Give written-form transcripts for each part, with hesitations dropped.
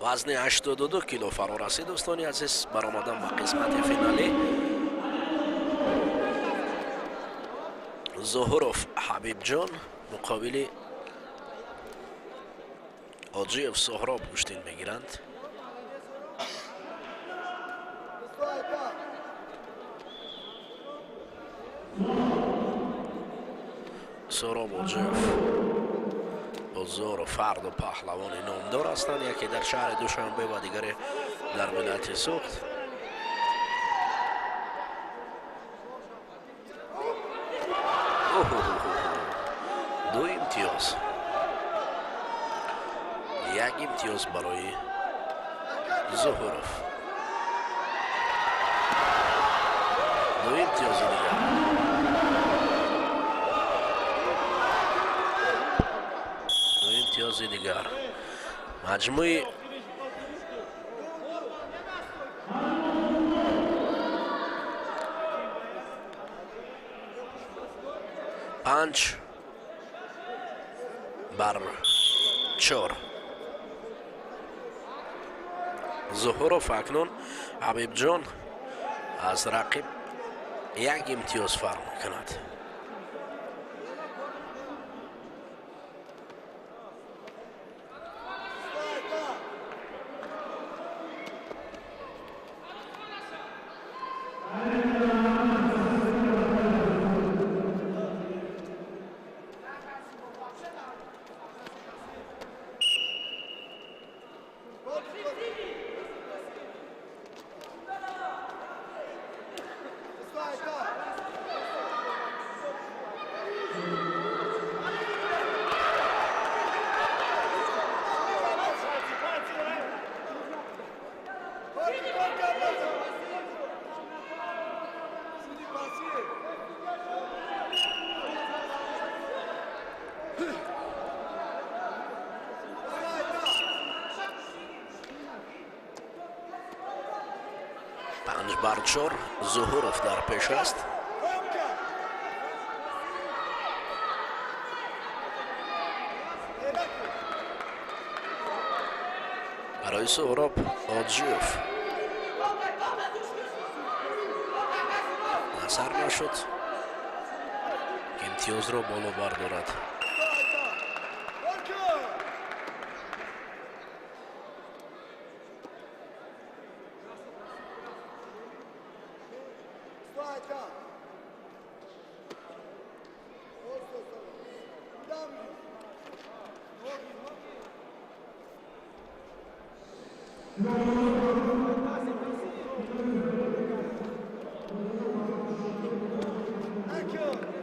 Вазни 82 кило фаро расид, дӯстони азиз, баромадан ба қисмати финалӣ. Зуҳуров Ҳабибҷон муқобили Оҷиев Соҳроб гӯштин мегиранд. Соҳроб Оҷиев бозору фарду паҳлавони номдор ҳастанд, яке дар шаҳри Душанбе ва дигаре дар вилояти Суғд. Ду имтиёз, як имтиёз барои Зуҳуров, ду имтиёзи дигар. Ду имтиёзи дигар. Маҷмӯи 5-4. Зуҳуров акнун Ҳабибҷон аз рақиб як имтиёз фарқ мекунад. 5-4 Зуҳуров дар пеш аст. Барои Суҳроб Оҷиев назар нашуд, ки имтиёзро боло бардорад.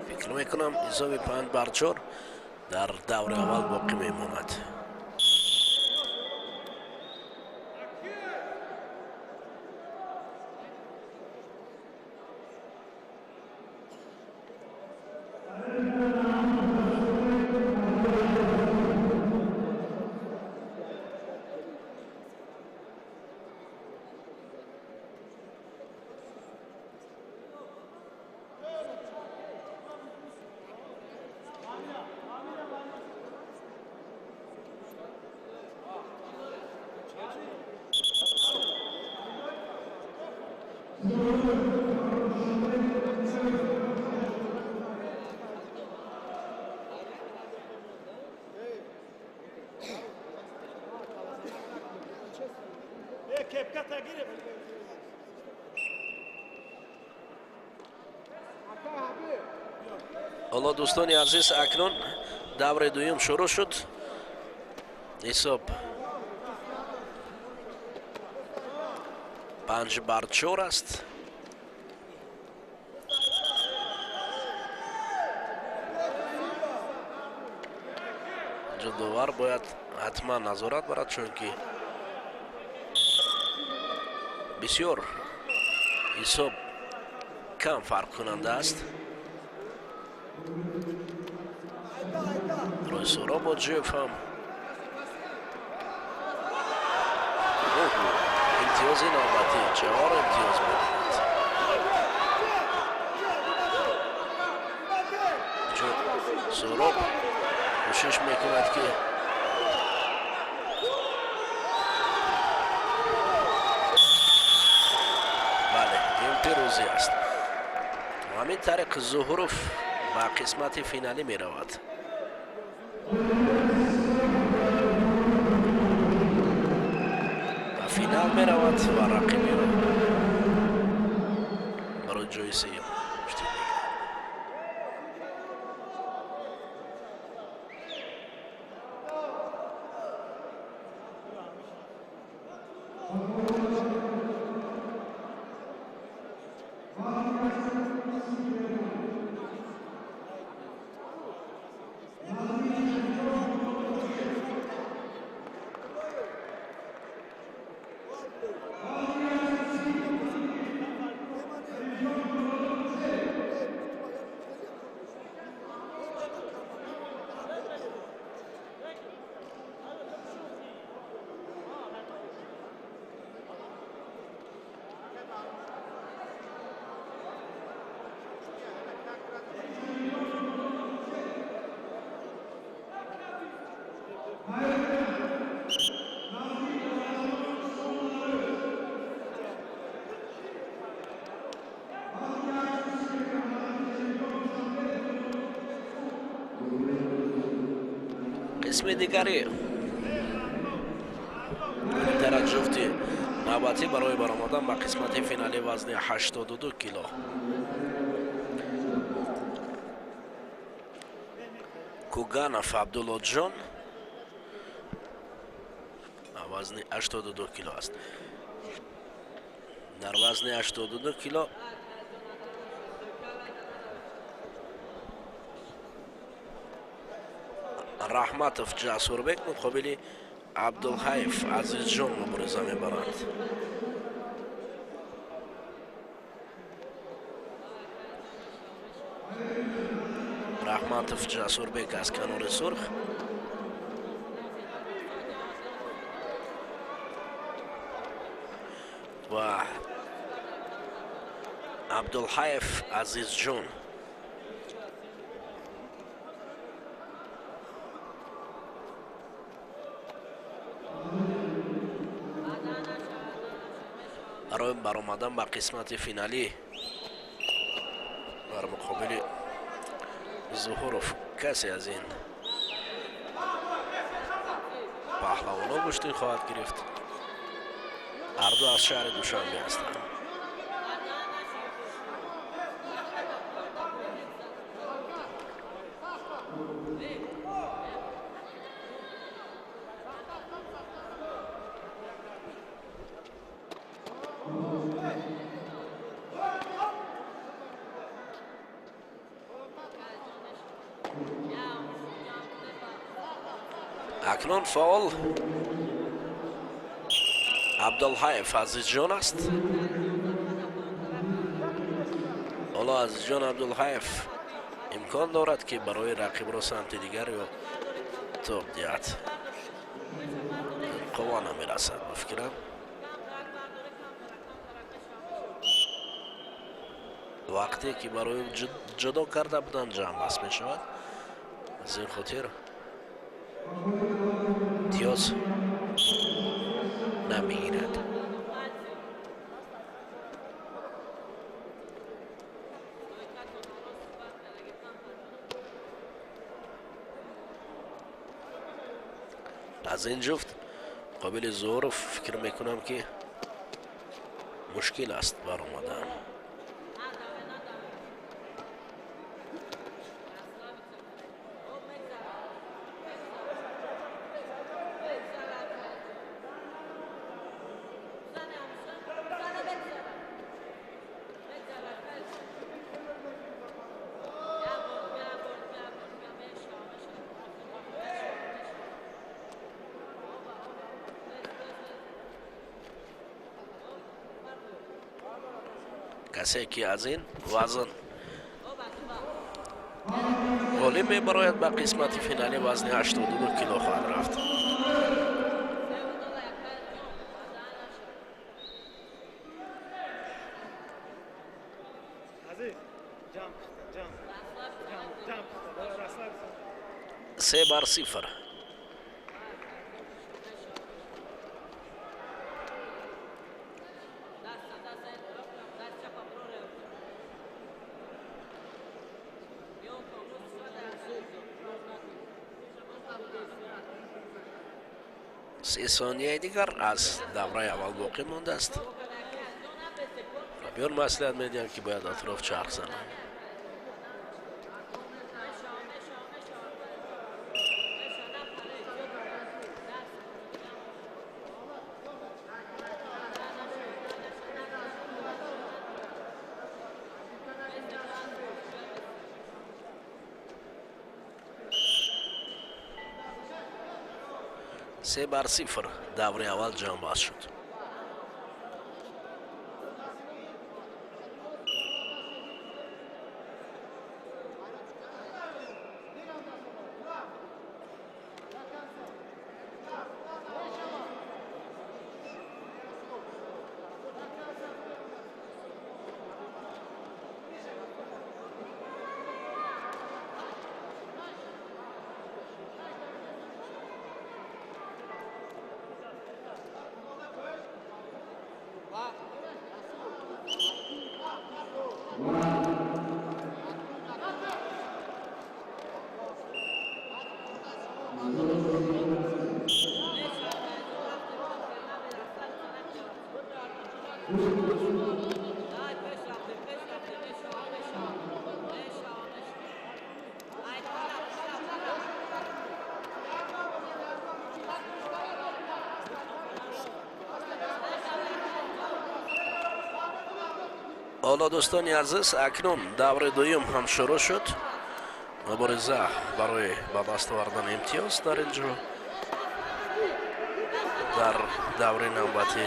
Фикр мекунам, ҳисоби 5-4 дар даври аввал боқӣ мемонад. Ҳоло, дӯстони азиз, акнун даври дуюм шурӯъ шуд. Ҳисоб 5-4 аст. Инҷо довар бояд ҳатман назорат барад, чунки бисёр ҳисоб кам фарқкунанда аст. Барои Суҳроб Оҷиев ҳам имтиёзи навбатӣ, 4 имтиёз медиҳад. Суҳроб кӯшиш мекунад, ки Пирӯзӣ аст. Ҳамин тариқ Зуҳуров ба қисмати финалӣ меравад. Ба финал меравад ва рақибиро барои ҷои сеюм гӯштин мегирад. Қисми дигари дар ҷуфти навбатӣ барои баромадан ба қисмати финали вазни 82 кило. Куганов Абдуллоҷон вазни 82 кило аст. Дар вазни 82 кило Раҳматов Ҷасурбек муқобили Абдулҳаев Азизҷон мубориза мебаранд. Раҳматов Ҷасурбек аз канори сурх, ва Абдулҳаев Азизҷон барои баромадан ба қисмати финалӣ бар муқобили Зуҳуров касе аз ин паҳлавонҳо гӯштин хоҳад гирифт. Ҳарду аз шаҳри Душанбе ҳастанд. Акнун фаъол Абдулҳаев Азизҷон аст. Ҳоло Азизҷон Абдулҳаев имкон дорад, ки барои рақибро самти дигар ё тоб диҳад. Қувва намерасад, ба фикрам. Вақте ки барои ҷудо карда буданд, ҷамъбаст мешавад. Аз ин хотир имтиёз намегирад. Аз ин ҷуфт муқобили Зуҳуров фикр мекунам, ки мушкил аст баромадан. Касе ки аз ин вазн ғолиб мебарояд, ба қисмати финали вазни 82 кило хоҳад рафт. 3-0. 3 сонияи дигар аз давраи аввал боқӣ мондааст. Мураббиён маслиҳат медиҳанд, ки бояд атроф чарх зананд. 3-0 даври аввал ҷамъбаст шуд. Ҳоло дӯстони азиз, акнун даври дуюм ҳам шурӯъ шуд. Мубориза барои ба даст овардани имтиёз дар ин ҷо дар даври навбатӣ.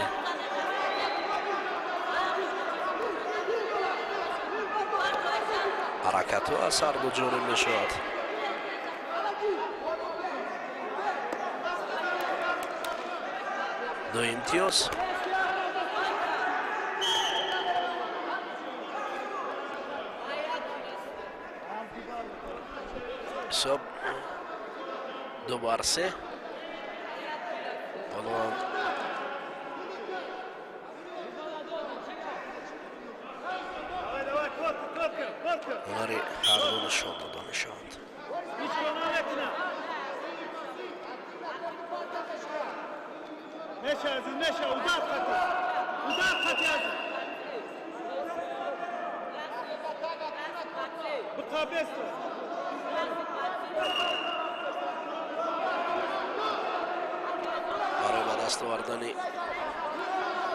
Ҳаракатҳо аз ҳар ду ҷониб мешавад. Ду имтиёз. Ҳисоб 2-3. Ҳоло ҳунари ҳарду нишон дода мешаванд. Барои ба даст овардани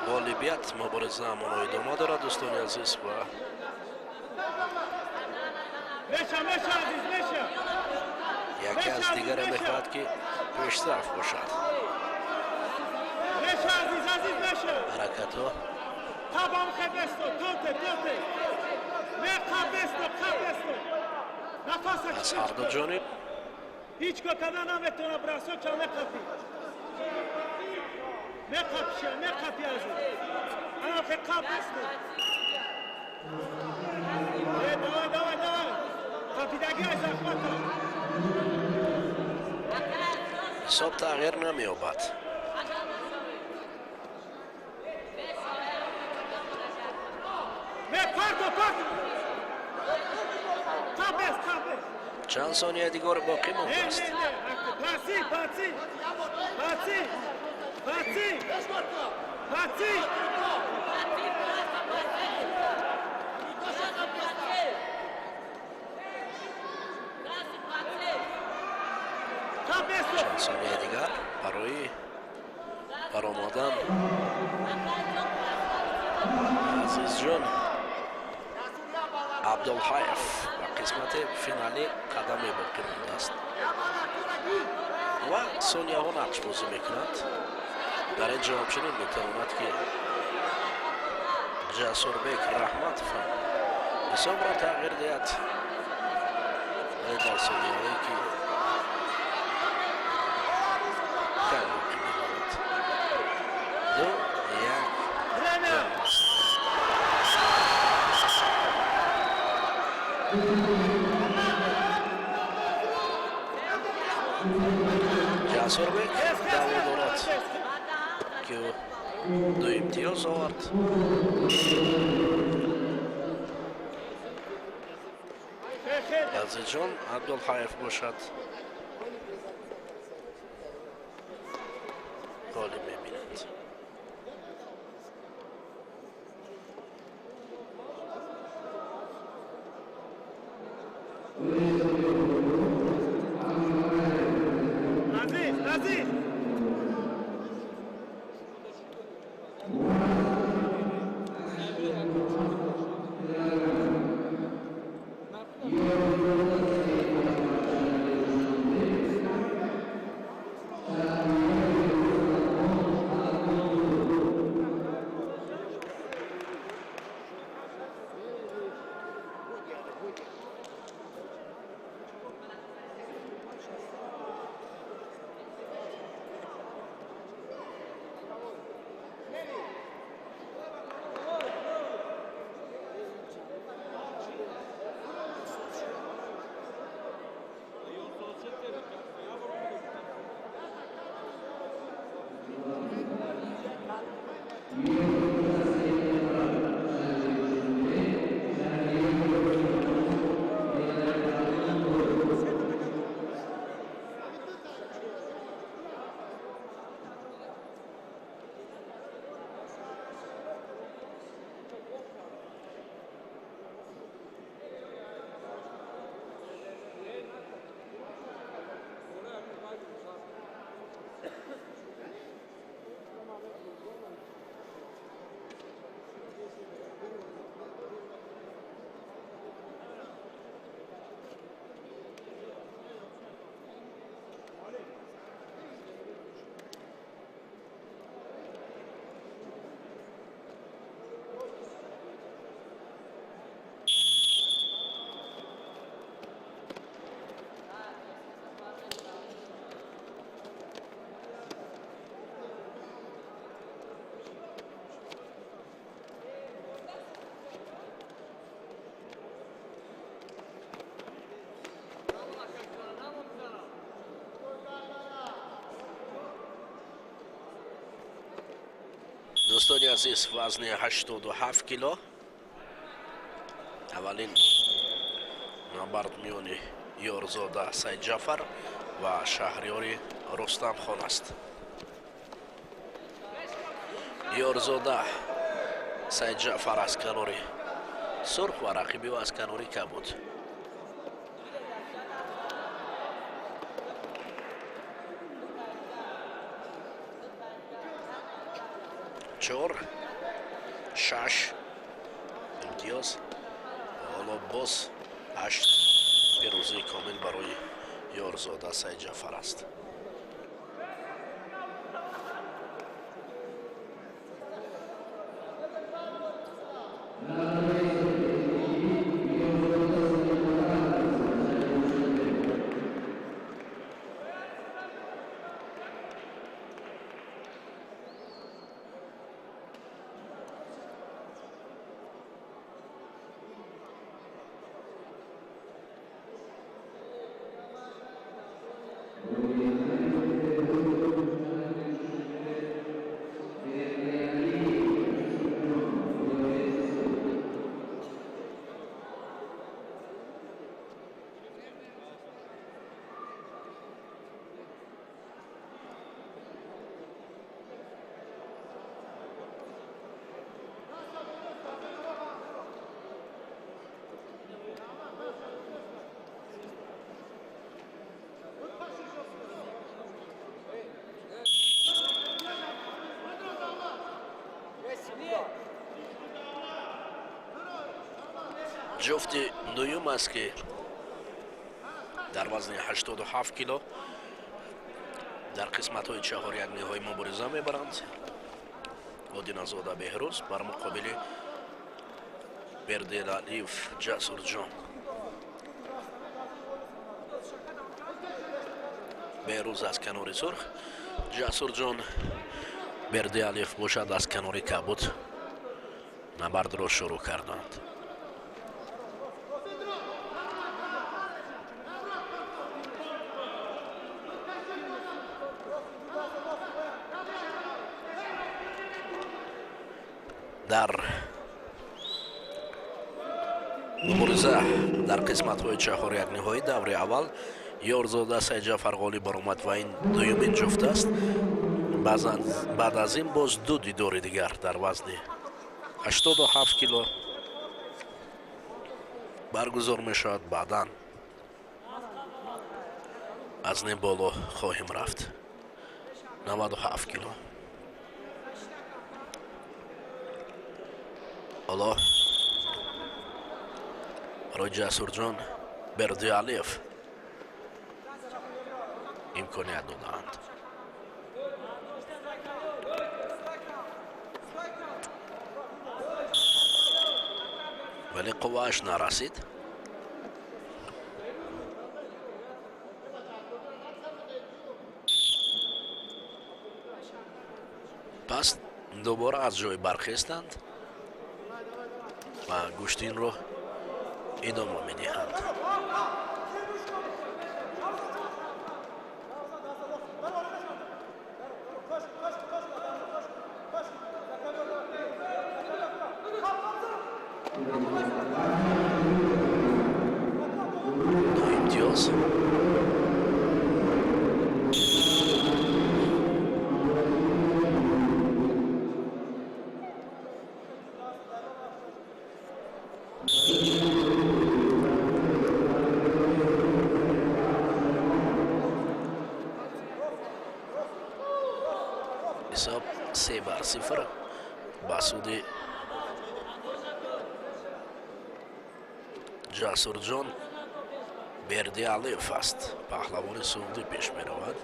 ғолибият мубориза ҳамоно идома дорад, дӯстони азиз, ва яке аз дигаре мехоҳад, ки пешсаф бошад. Ҳаракатҳо аз ҳар ду ҷониб. Ҳисоб тағйир намеёбад. Чанд сония дигар боқӣ мондааст. Чанд сонияи дигар барои баромадан Азизҷон Абдулҳаев ба қисмати финалӣ қадаме боқӣ мондааст ва сонияҳо нақшбозӣ мекунанд. Дар ин ҷо ҳамчунин метавонад, ки Ҷасурбек Раҳматов ҳам ҳисобро тағйир диҳад, вале дар сонияҳое ки кам боқӣ мемонад. 2, 1. Ҷасурбек даъво дорад, ки ӯ 2 имтиёз овард. Азизҷон Абдулҳаев бошад. Ғолиб мебинанд. Aziz, Aziz! Дӯстони азиз, вазни 87 кило, аввалин набард миёни Ёрзода Сайдҷафар ва Шаҳриёри Рустамхон аст. Ёрзода Сайдҷафар аз канори сурх ва рақиби ӯ аз канори кабуд. Чор, шаш имтиёз, ҳоло боз ҳашт. Пирӯзии комил барои Ёрзода Сайдҷафар аст. Ҷуфти дуюм аст, ки дар вазни 87 кило дар қисматҳои чаҳоряк ниҳоӣ мубориза мебаранд. Одиназода Беҳрӯз бар муқобили Берделалиев Ҷасурҷон. Беҳрӯз аз канори сурх, Ҷасурҷон Бердиалиев бошад аз канори кабуд набардро шурӯъ карданд. Дар мубориза дар қисматҳои чаҳоряк ниҳоӣ даври аввал Ёрзода Сайдҷафар ғолиб баромад ва ин дуюмин ҷуфт аст. Баъд аз ин боз ду дидори дигар дар вазни 87 кило баргузор мешавад. Баъдан аз ним боло хоҳем рафт, 97 кило. Ҳоло барои Ҷасурҷон Бердиалиев имконият додаанд. Вале қуввааш нарасид. Пас дубора аз ҷой бархестанд ва гӯштинро идома медиҳанд. Ду имтиёз. Ҳисоб 3-0 ба суди Ҷасурҷон Бердиалиев аст. Паҳлавони суғдӣ пеш меравад.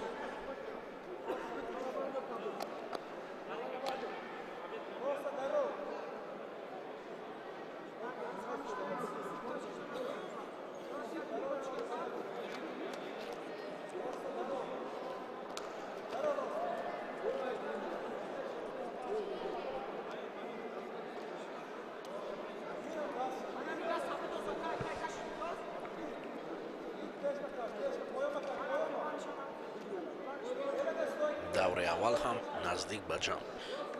Даври аввал ҳам наздик ба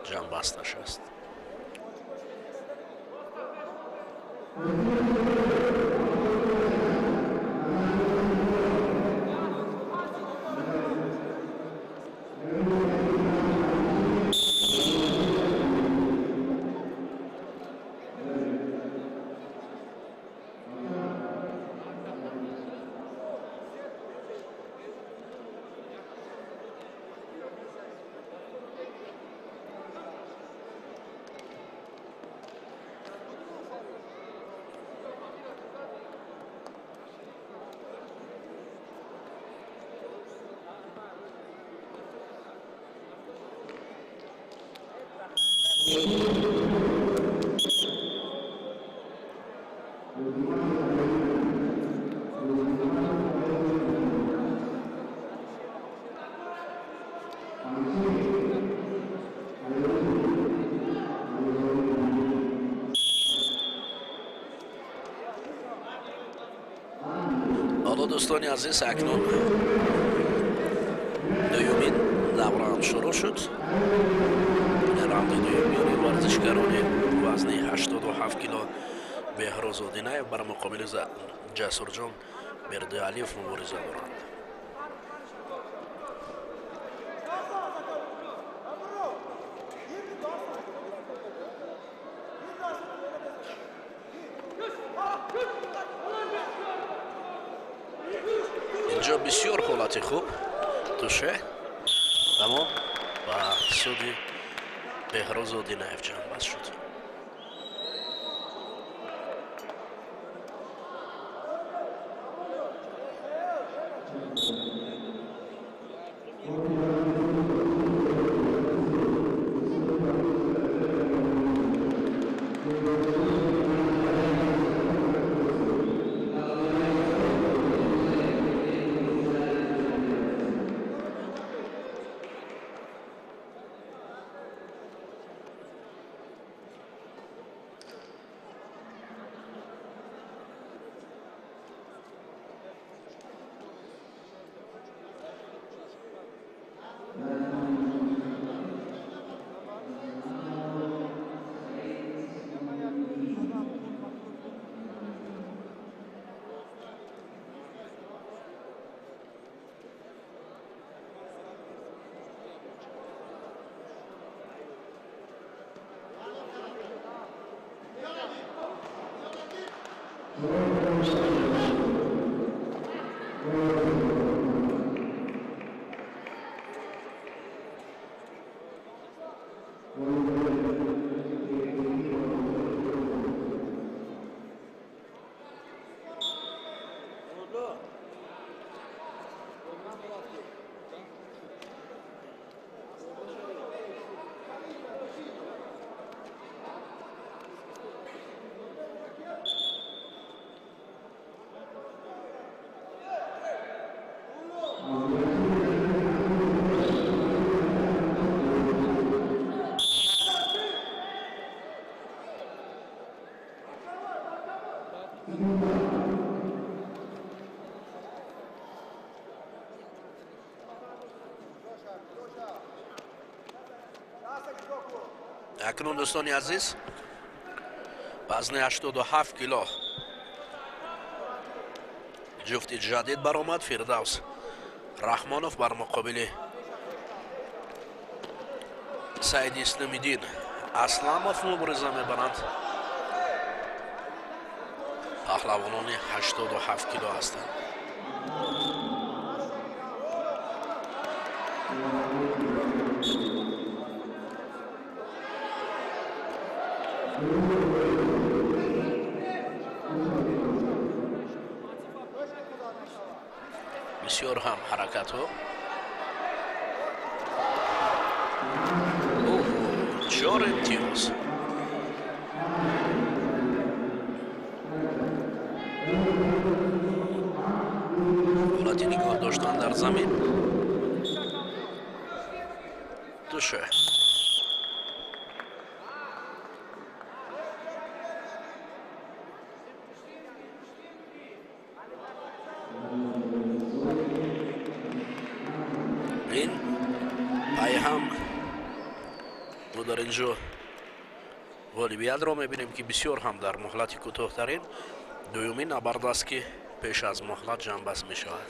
ҷамъбасташ аст. Ҳоло, дӯстони азиз, акнун дуюмин давраам шурӯъ шуд. Раунди дуюм миёни варзишгарони вазни 87 кило Беҳрӯз Одинаев бар муқобили Ҷасурҷон Бердиалиев мубориза доранд. Инҷо бисёр ҳолати хуб туше, аммо ба суди Беҳрӯз Одинаев ҷамъбаст шуд. Акнун, дӯстони азиз, вазни 87 кило ҷуфти ҷадид баромад. Фирдавс Раҳмонов бар муқобили Саид Исломиддин Асламов мубориза мебаранд. Паҳлавонони 87 кило ҳастанд. Бисёр ҳам ҳаракатҳо, чор имтиёз. Ҳолати нигоҳ доштан дар замин, туше. Ин пайҳам мо дар ин ҷо ғолибиятро мебинем, ки бисёр ҳам дар муҳлати кӯтоҳтарин, дуюмин набард аст, ки пеш аз муҳлат ҷамъбаст мешавад.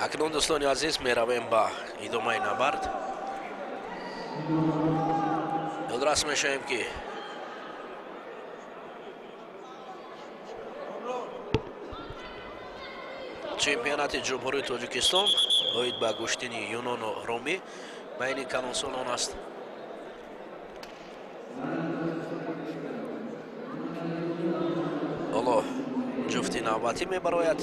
Акнун, дӯстони азиз, меравем ба идомаи набард. Ёдрас мешавем, ки чемпионати Ҷумҳурии Тоҷикистон оид ба гӯштини юнону румӣ байни калонсолон аст. Ҳоло ҷуфти навбатӣ мебарояд: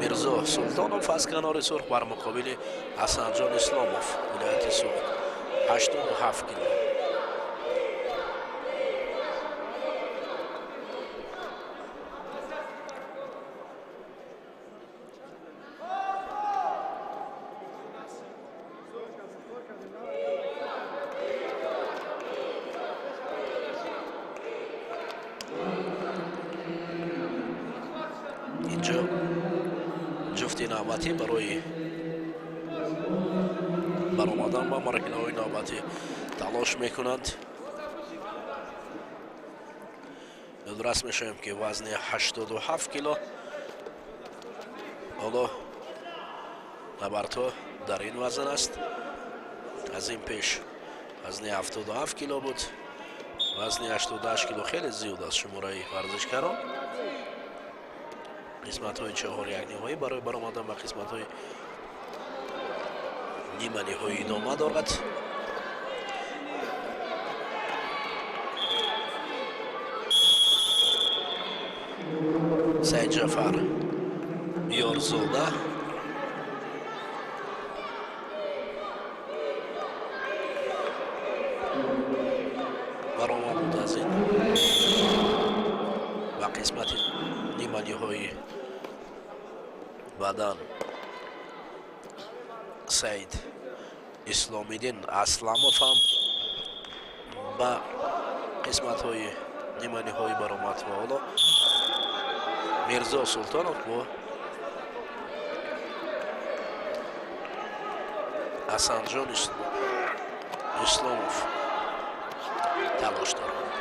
Мирзо Султонов аз канори сурх бар муқобили Ҳасанҷон Исломов, вилояти Суғд, 87 кило. Инҷо ҷуфти навбатӣ барои баромадан ба марҳилаҳои навбатӣ талош мекунанд. Ёдрас мешавем, ки вазни 87 кило ҳоло набардҳо дар ин вазн аст. Аз ин пеш вазни 77 кило буд. Вазни 88 кило хеле зиёд аст шумораи варзишгарон. Қисматҳои чаҳорякниҳоӣ барои баромадан ба қисматҳои ниманиҳоӣ идома дорад. Саидҷафар Ёрзода баромад буд аз ин ба қисмати ниманиҳоӣ. Баъдан Саид Исломиддин Асламов ҳам ба қисматҳои ниманиҳоӣ баромад ва ҳоло Мирзо Султонов бо Ҳасанҷон Исломов талош доранд.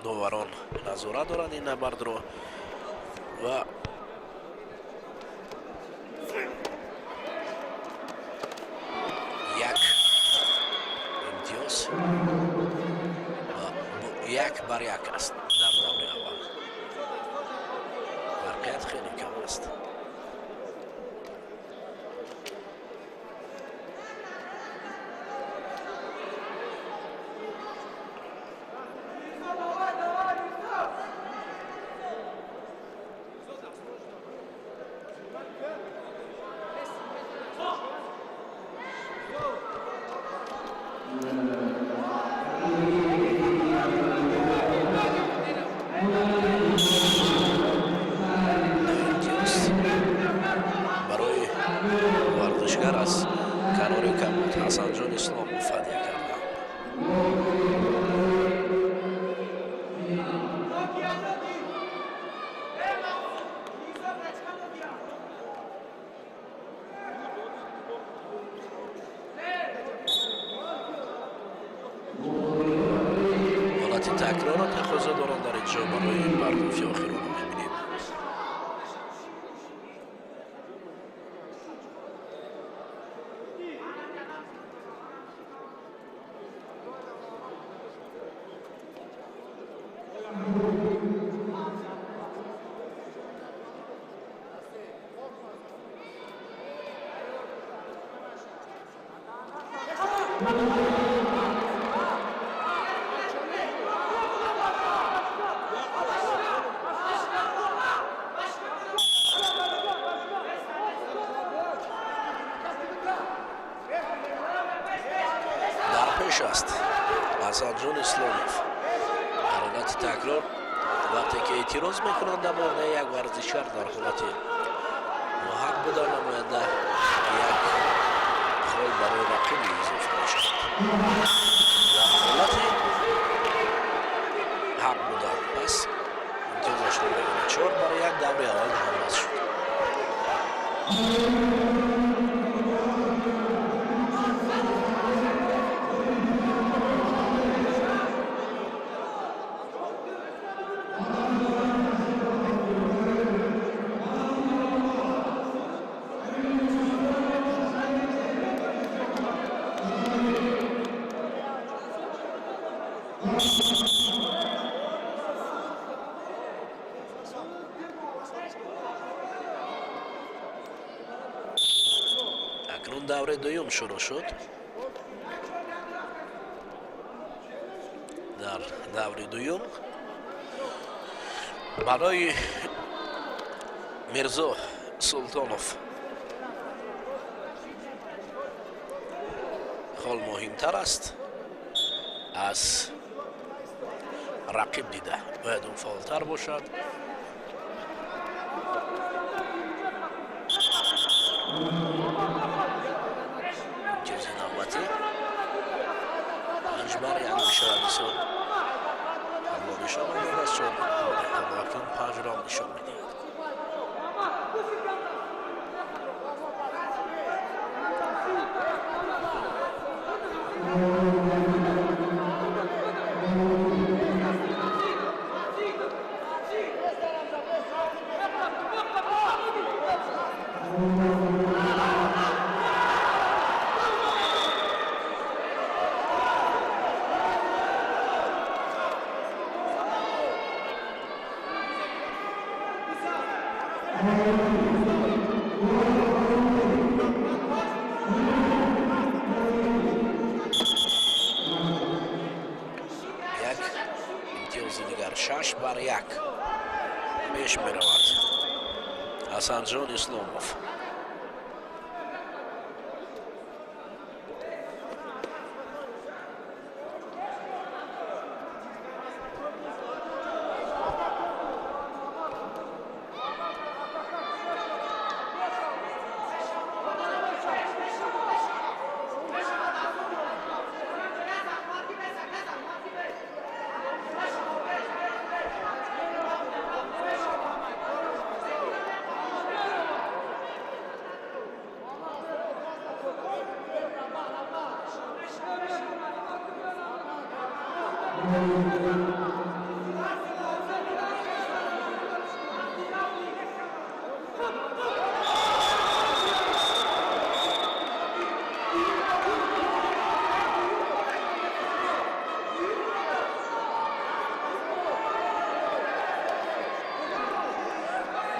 Доварон назора доранд ин набардро ва як имтиёз ва 1-1 аст дар даври аввал. Фарқият хеле кам аст. Барои варзишгар аз канори кабуд Ҳасанҷон Исломов ҳадя карданд. Ҳолати такрорро тақозо доранд дар инҷо барои партофи охиронро мебинем. Дар пеш аст Ҳасанҷон Исломов. Дар ҳолати такрор вақте ки эътироз мекунанд намояндаи як варзишгар дар ҳолати ноҳақ буда, намоянда як хол барои рақиби изофа мешавад. Дар ҳолати ҳақ будан пас имтиёзашро мегирад. 4-1 даври аввал ҷамъбаст шуд. Акнун даври дуюм шурӯъ шуд. Дар даври дуюм барои Мирзо Султонов хол муҳимтар аст аз рақиб дида, бояд ӯ фаъолтар бошад. Имтиёзи навбатӣ 5-1 мешавад. Бисёр ҳамло нишон медиҳад, чун ҳамлоакнун 5 раунд нишон медиҳад. Як имтиёзи дигар, 6-1 пеш меравад Ҳасанҷон Исломов.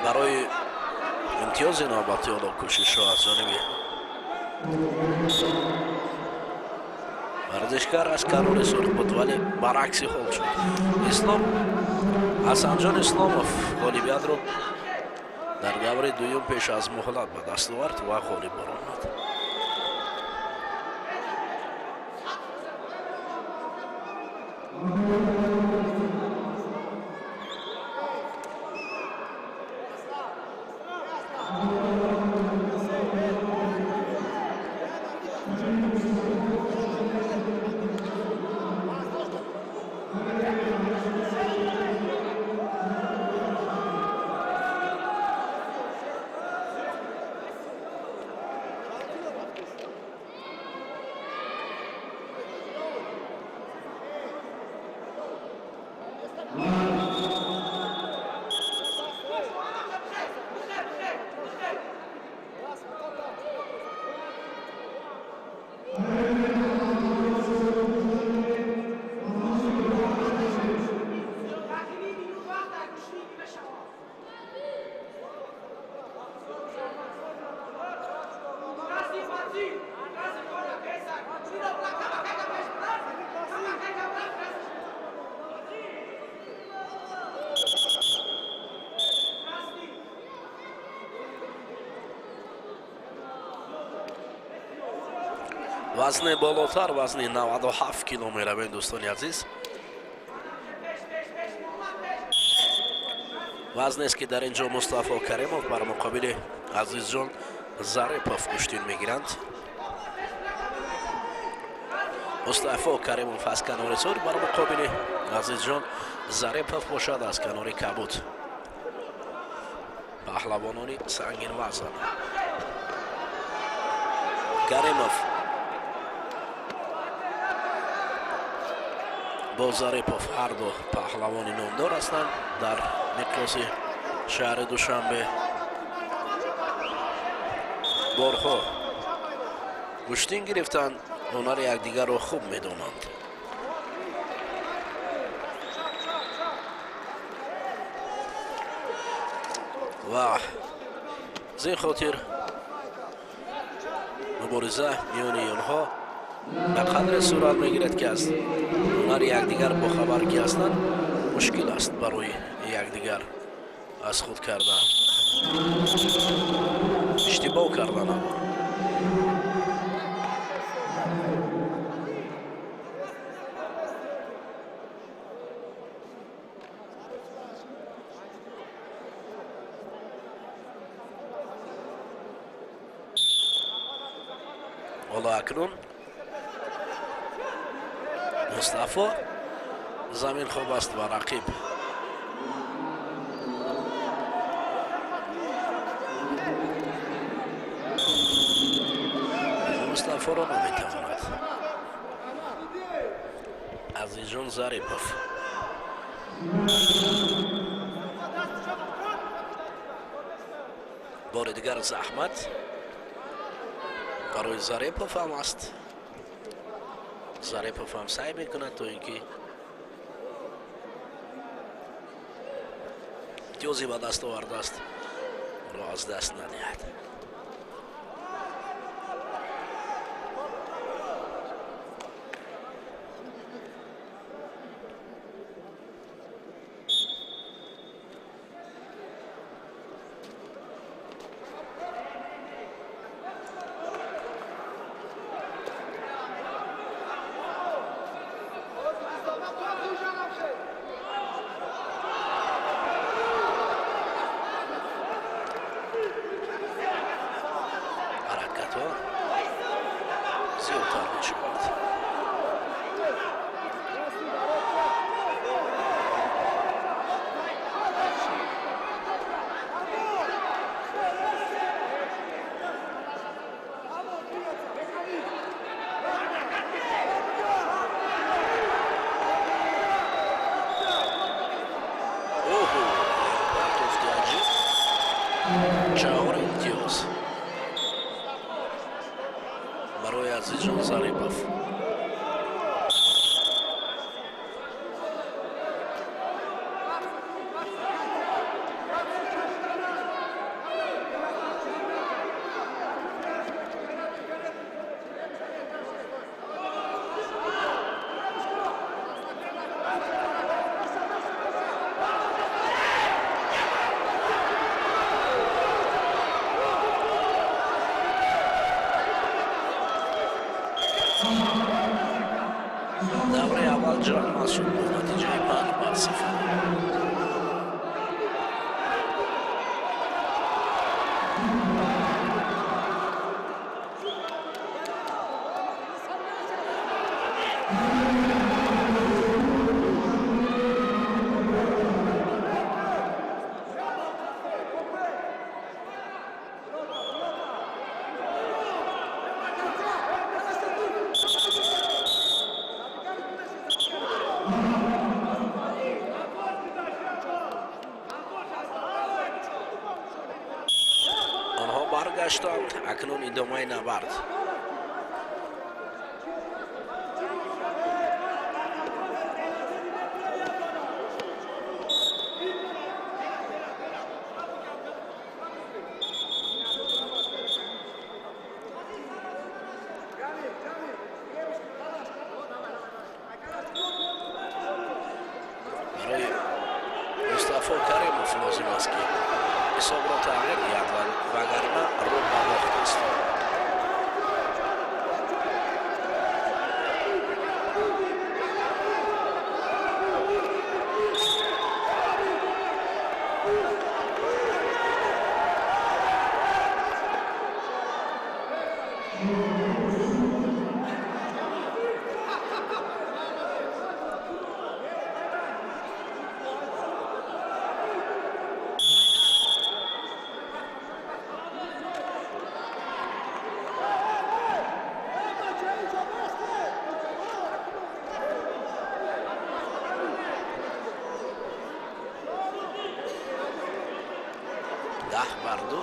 Барои имтиёзи навбатӣ ҳоло кӯшишҳо аз ҷониби варзишгар аз канори сурх буд, вале баръакси ҳол шуд. Ислом Ҳасанҷон Исломов ғолибиятро дар даври дуюм пеш аз муҳлат ба даст овард ва ғолиб баромад. Вазни болотар, вазни 97 кило меравем, дӯстони азиз. Вазнест, ки дар ин ҷо Мустафо Каримов бар муқобили Азизҷон Зарипов гӯштин мегиранд. Мустафо Каримов аз канори сурх, бар муқобили Азизҷон Зарипов бошад аз канори кабуд. Паҳлавонони сангинвазн. Каримов бо Зарипов ҳарду паҳлавони номдор ҳастанд дар миқёси шаҳри Душанбе. Борҳо гӯштин гирифтанд, ҳунари якдигарро хуб медонанд. Ва аз ин хотир мубориза миёни онҳо ба қадре сурат мегирад, ки аз ҳунари якдигар бохабар ки ҳастанд, мушкил аст барои якдигар аз худ кардан, иштибоҳ кардан. Аммо ҳоло акнун Мустафо замин хоб аст ва рақиб Мустафоро наметавонад. Азизҷон Зарипов бори дигар заҳмат барои Зарипов ҳам аст. Зарипов ҳам саъй мекунад, то ин ки имтиёзе ба даст овардааст, ро аз даст надиҳад. 4 имтиёз барои Азизҷон Зарипов. Давраи аввал ҷамъбаст шуд бо натиҷаи 5-0. Онҳо баргаштанд. Акнун идомаи набард. Барои Мустафо Каримов лозим аст, ки ҳисобро тағйир диҳад, вагарна рӯ ба бохт аст. 10-2.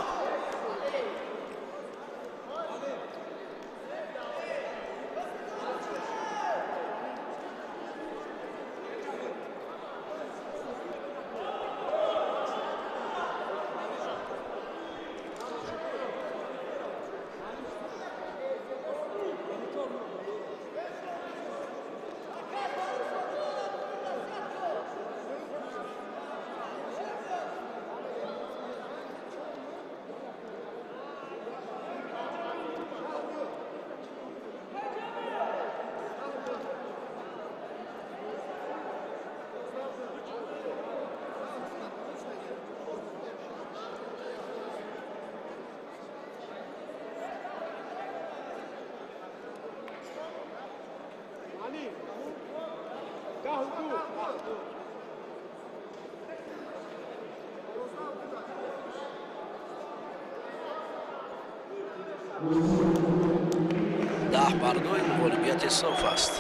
10-2 ғолибияти соф аст.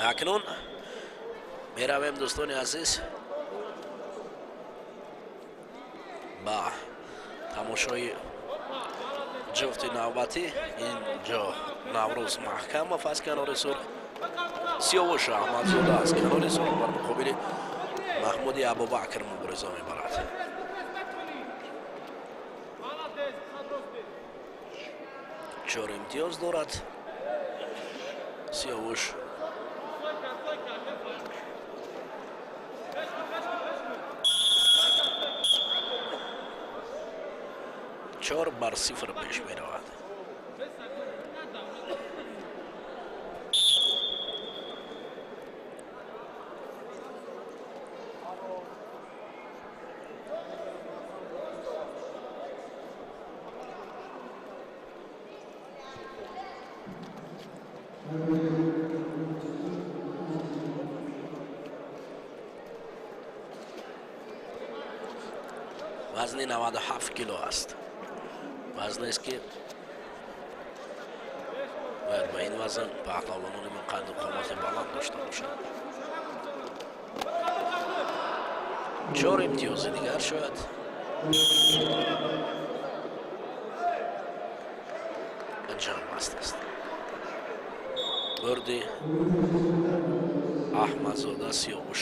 Акнун меравем, дӯстони азиз, ба тамошои ҷуфти навбатӣ. Инҷо Наврӯз Маҳкамов аз канори сурх, Сиёвуш Аҳмадзода аз канори сурх бар муқобили Маҳмуди Абубакр мубориза мебарад. Чор имтиёз дорад Сиёвуш. 4-0 пеш меравад. Вазни 97 кило аст. Вазнест, ки бояд ба ин вазн паҳлавонони мо қадду қомати баланд дошта бошанд. Чор имтиёзи дигар шояд ҷамъбаст аст. Бурди Аҳмадзода Сиёвуш.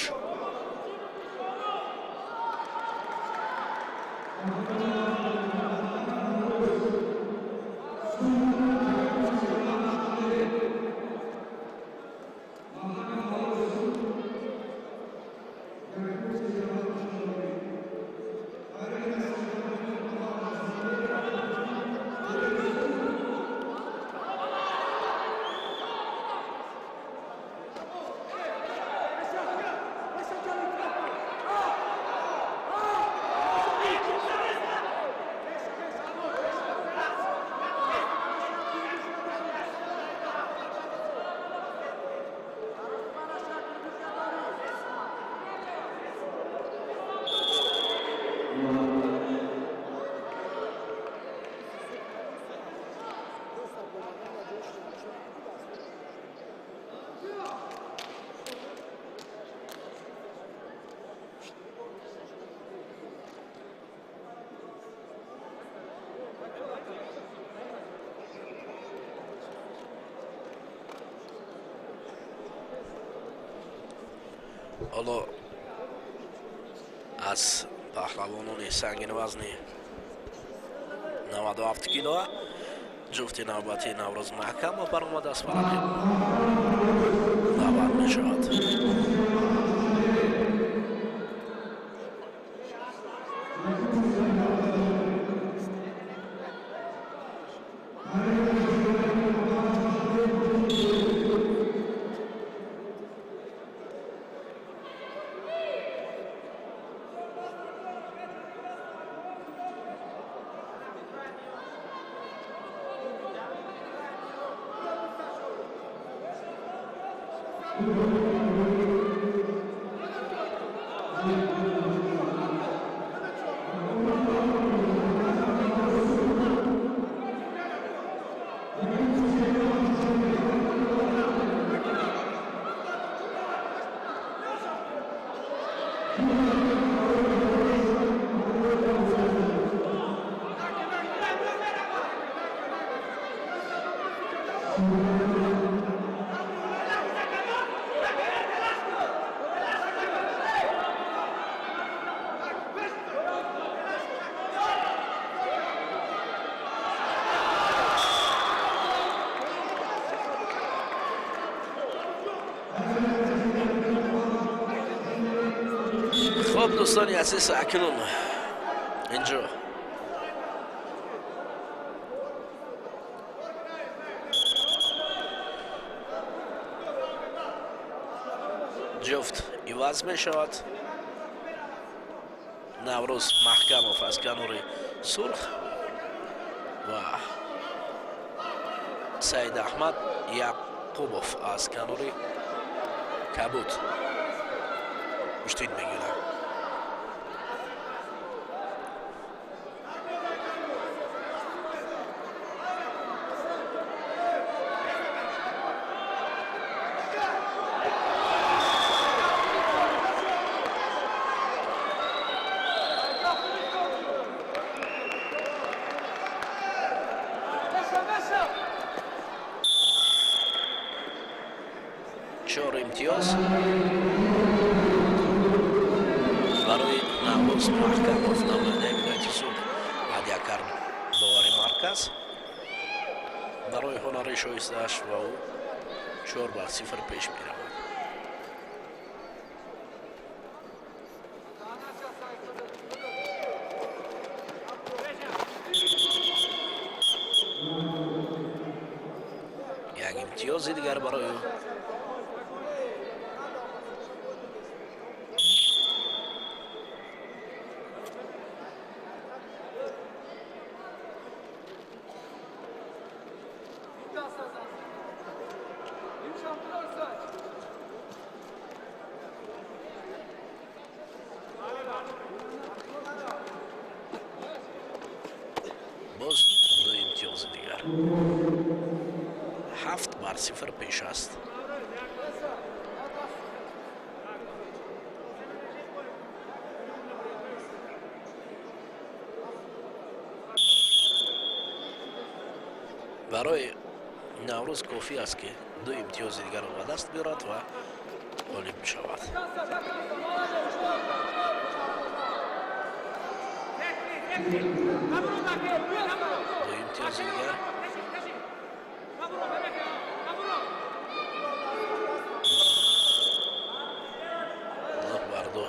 Ҳоло аз паҳлавонони сангинвазни 97 кило ҷуфти навбатии Наврӯз Маҳкамов баромадааст ва рақиб даъват мешавад. Хуб, дӯстони азиз, акнун инҷо ҷуфт иваз мешавад. Наврӯз Маҳкамов аз канори сурх ва Саид Аҳмад Яқубов аз канори кабуд гӯштин мегирад. Чор имтиёз барои Наврӯз Маҳкамов, намояндаи вилояти Суғд, ҳадя кард довари марказ барои ҳунари шоистааш ва ӯ 4-0 пеш меравад. Як имтиёзи дигар барои ӯ. Боз ду имтиёзи дигар, 7-0 пеш аст. Барои Наврӯз кофӣ аст, ки ду имтиёзи дигарро ба даст биёрад ва ғолиб шавад. Ду имтиёзи дигар, 9-2.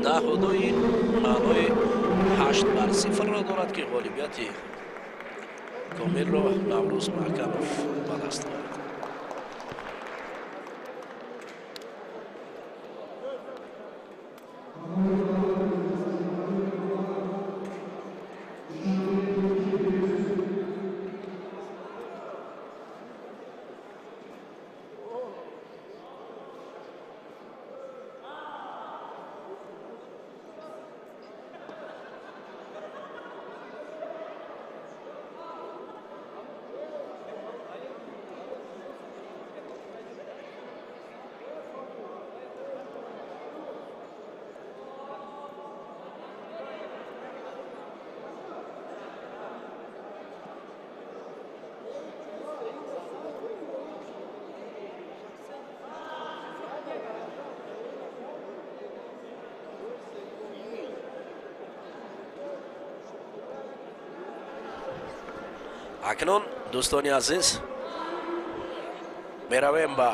Даҳудуи маънои 8-0-ро дорад, ки ғолибияти комилро Наврӯз Маҳкамов ба даст овард. Акнун, дӯстони азиз, меравем ба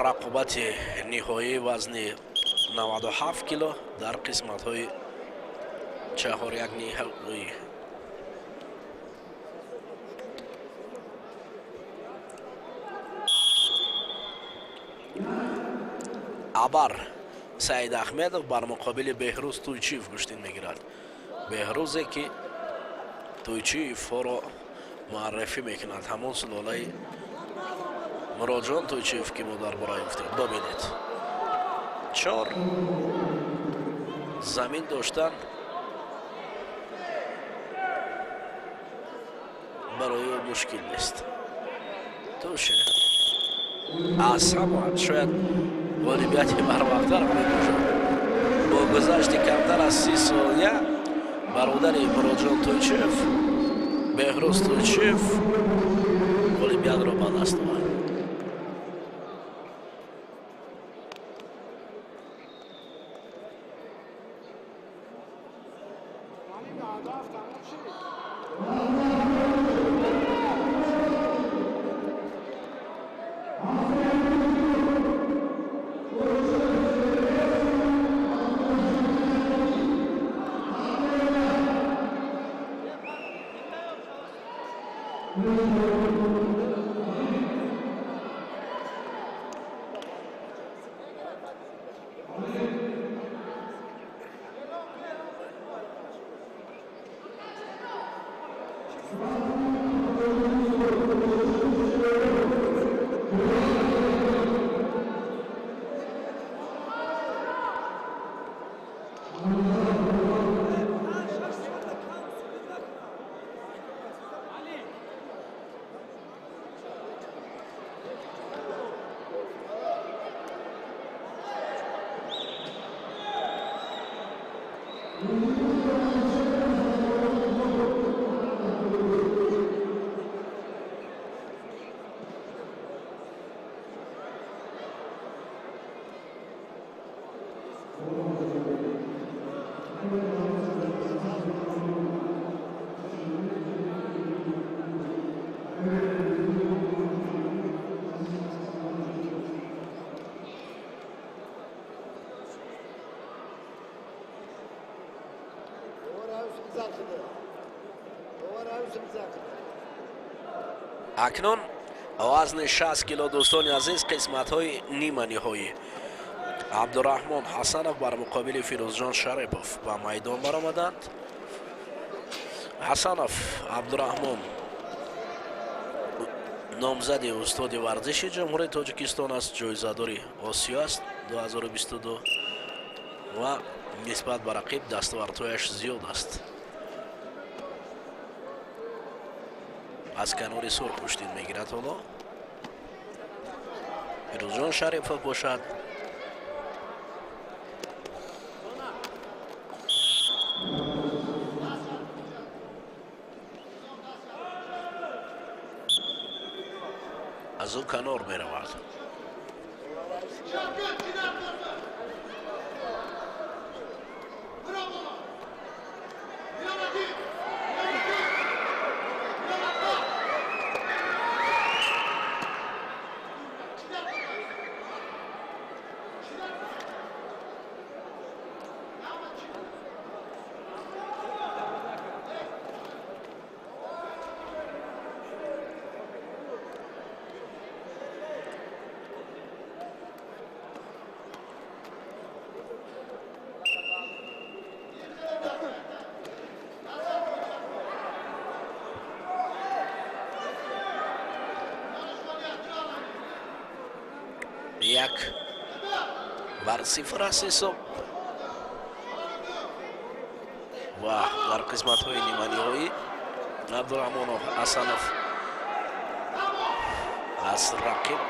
рақобати ниҳоии вазни 97 кило дар қисматҳои чаҳоряк ниҳоӣ. Абар Саид Ахмедов бар муқобили Беҳрӯз Туйчиев гӯштин мегирад. Беҳрӯзе, ки Туйчиевҳоро муаррифӣ мекунад, ҳамон сулолаи Муроҷон Туйчиев, ки мо дар бораи гуфтем. Бибинед, чор замин доштан барои ӯ мушкил нест. Туше аз ҳама шояд ғолибияти барвақттар мебошад. Бо гузашти камтар аз 30 сония бародари Муроҷон Туйчиев, Беҳрӯз Туйчиев, ғолибиятро ба даст овард. Акнун вазни 60 кило, дӯстони азиз, қисматҳои ниманиҳоӣ. Абдураҳмон Ҳасанов бар муқобили Фирӯзҷон Шарипов ба майдон баромаданд. Ҳасанов Абдураҳмон номзади устоди варзиши Ҷумҳурии Тоҷикистон аст, ҷоизадори Осиё аст 2022 ва нисбат ба рақиб дастовардҳояш зиёд аст. Аз канори сурх пуштин мегирад. Ҳоло Фирӯзҷон Шарипов бошад, аз ӯ канор меравад. 1-0 аст ҳисоб ва дар қисматҳои ниманиҳоӣ Абдураҳмонов Ҳасанов аз рақиб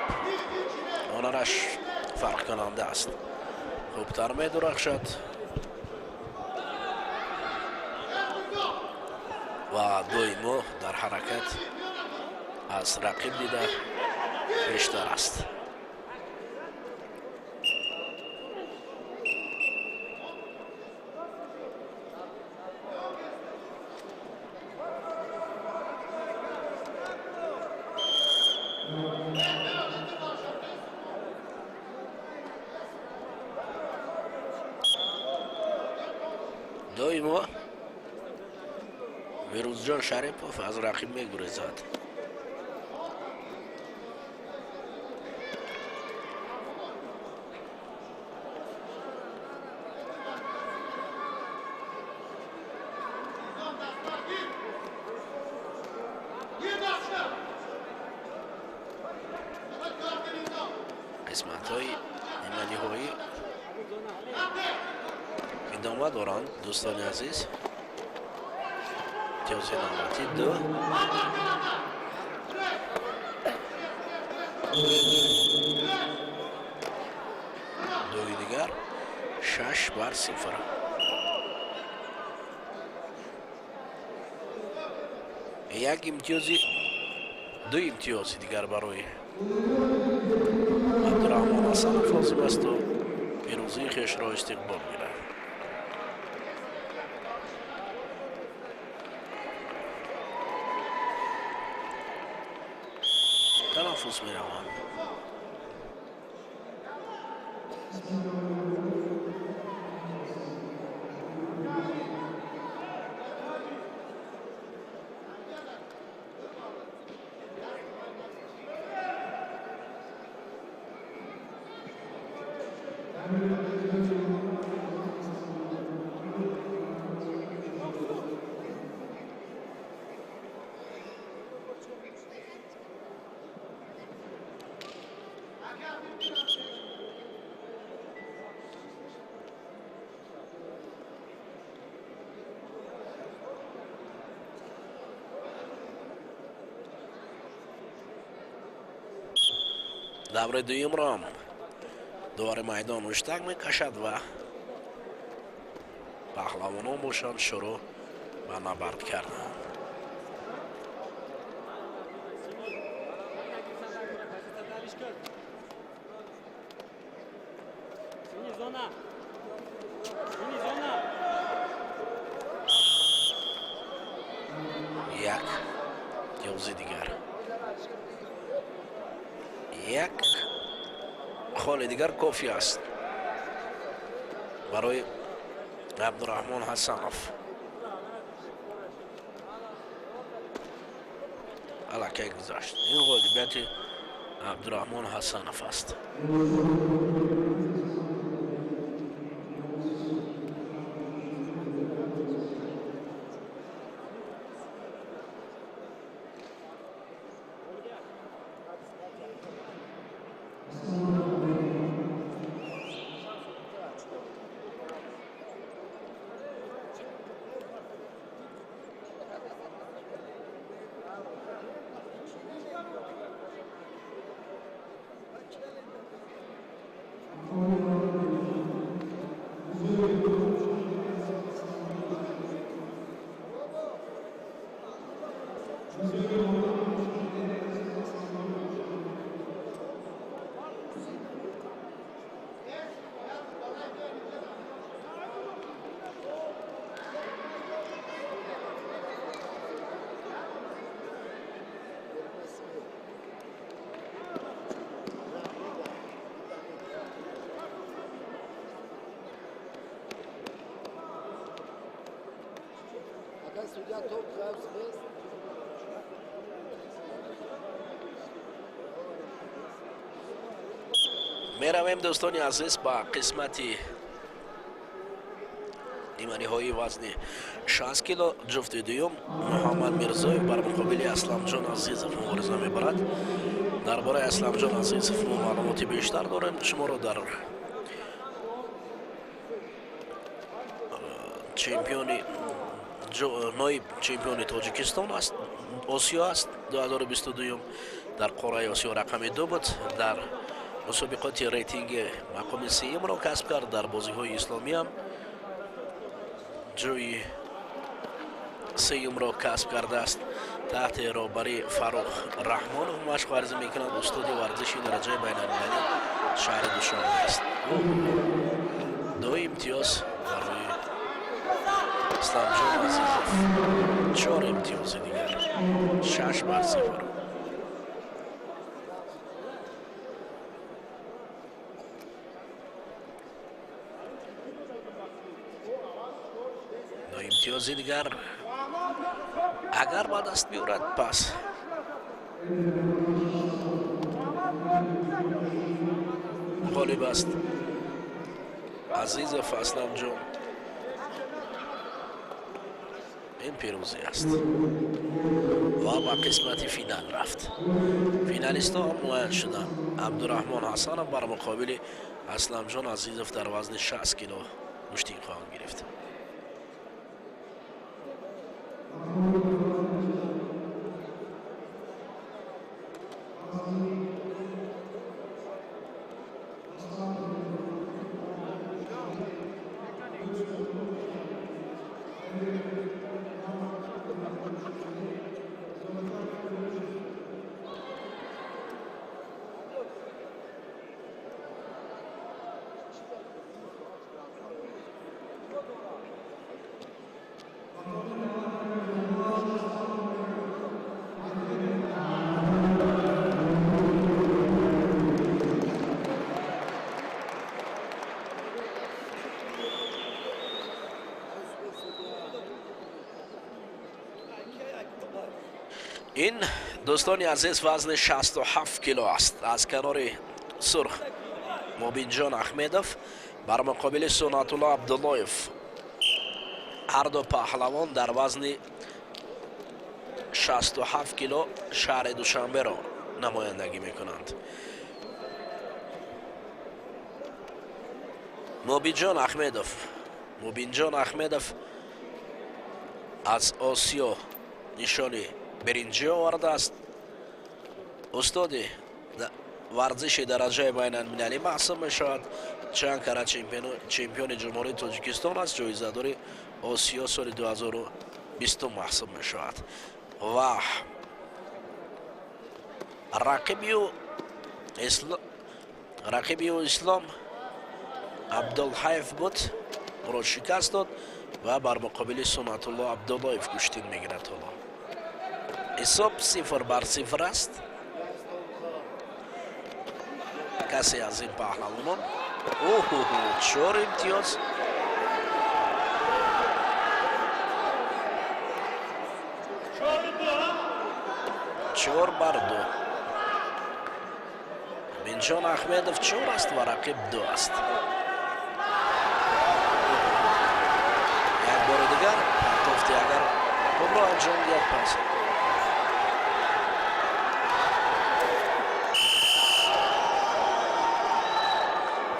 ҳунараш фарқкунанда аст, хубтар медурахшад ва доимо дар ҳаракат аз рақиб дида бештар аст. Доимо Фирӯзҷон Шарипов аз рақиб мегурезад. Қисматҳои ниманиҳоӣ идома доранд, дӯстони азиз. Имтиёзи навбатӣ ду. Дуи дигар 6-0. Як имтиёзи, ду имтиёзи дигар барои Абдураҳмон Ҳасанов лозим аст, то пирӯзии хешро истиқбол гирад. Танаффус мераванд. Даври дуюмро довари майдон муштак мекашад ва паҳлавонон бошанд, шурӯъ ба набард карданд. Як имтиёзи дигар, як холи дигар кофӣ аст барои Абдураҳмон Ҳасанов. Аллакай гузашт. Ин ғолибияти Абдураҳмон Ҳасанов аст. Меравем, дӯстони азиз, ба қисмати ниманиҳоии вазни 60 кило. Ҷуфти дуюм Муҳаммад Мирзоев бар муқобили Асламҷон Азизов мубориза мебарад. Дар бораи Асламҷон Азизов мо маълумоти бештар дорем. Шуморо дар чемпиони, ноиб чемпиони Тоҷикистон аст, Осиё аст. 2022 дар қораи Осиё рақами 2 буд, дар мусобиқоти рейтинги мақоми сеюмро касб кард, дар бозиҳои исломиам ҷои сеюмро касб кардааст. Таҳти роҳбарии Фаррух Раҳмонов машқ варзӣ мекунад, устоди варзиши дараҷаи байналмилалӣ шаҳри Душанбе аст. 2 имтиёз барои Исламҷон Азизов, 4 имтиёзи дигар, 6-0. Имтиёзи дигар агар ба даст биёрад, пас ғолиб аст Азизов Асламҷон. Ин пирӯзӣ аст ва ба қисмати финал рафт. Финалистҳо муайян шуданд. Абдураҳмон Ҳасанов бар муқобили Асламҷон Азизов дар вазни 60 кило гӯштин хоҳанд гирифт. Ин, дӯстони азиз, вазни 67 кило аст. Аз канори сурх Мобинҷон Аҳмедов бар муқобили Сунатулло Абдуллоев. Ҳарду паҳлавон дар вазни 67 кило шаҳри Душанберо намояндагӣ мекунанд. Мубинҷон Ахмедов. Мубинҷон Ахмедов аз Осиё нишони биринҷӣ овардааст. Устоди варзиши дараҷаи байналмилалӣ маҳсуб мешавад. Чанд карат чемпиони Ҷумҳурии Тоҷикистон аст, ҷоизадори Осиё соли 2020 маҳсуб мешавад. Ва рақиби ӯ Ислом Абдулҳаев буд, ӯро шикаст дод ва бар муқобили Сунатулло Абдуллоев гӯштин мегирад. Ҳоло ҳисоб 0-0 аст. Касе аз ин паҳлавонон оҳоҳо 4 имтиёз. 4-2. Мубинҷон Ахмедов 4 аст ва рақиб 2 аст. Як бори дигар партофти агар хубро анҷом диҳад, пас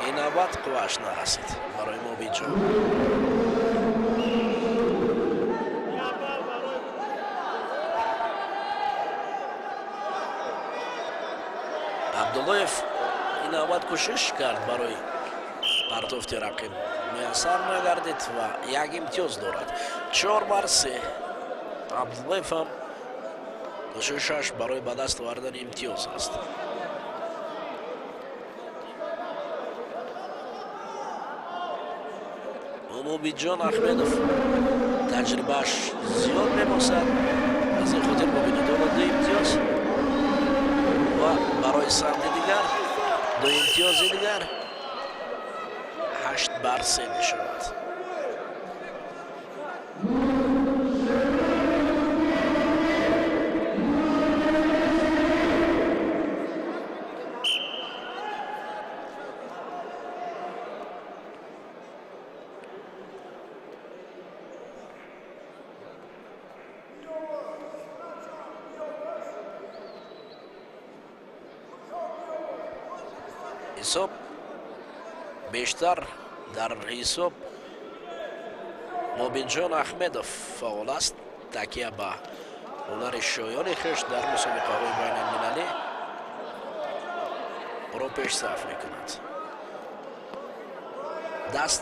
ин навбат қуввааш нарасид барои Мубинҷон. Абдуллоев ин навбат кӯшиш кард барои партофти рақиб, муяссар нагардид ва як имтиёз дорад. 4-3. Абдуллоев ҳам кӯшишаш барои ба даст овардани имтиёз аст. Мубинҷон Ахмедов таҷрибааш зиёд мебошад, аз ин хотир бубинед ҳоло 2 имтиёз ва барои самти дигар 2 имтиёзи дигар 8-3 мешавад. Ҳисоб бештар дар ҳисоб Мубинҷон Ахмедов фаъол аст, такя ба ҳунари шоёни хеш дар мусобиқаҳои байналмилалӣ ӯро пешсаф мекунад. Даст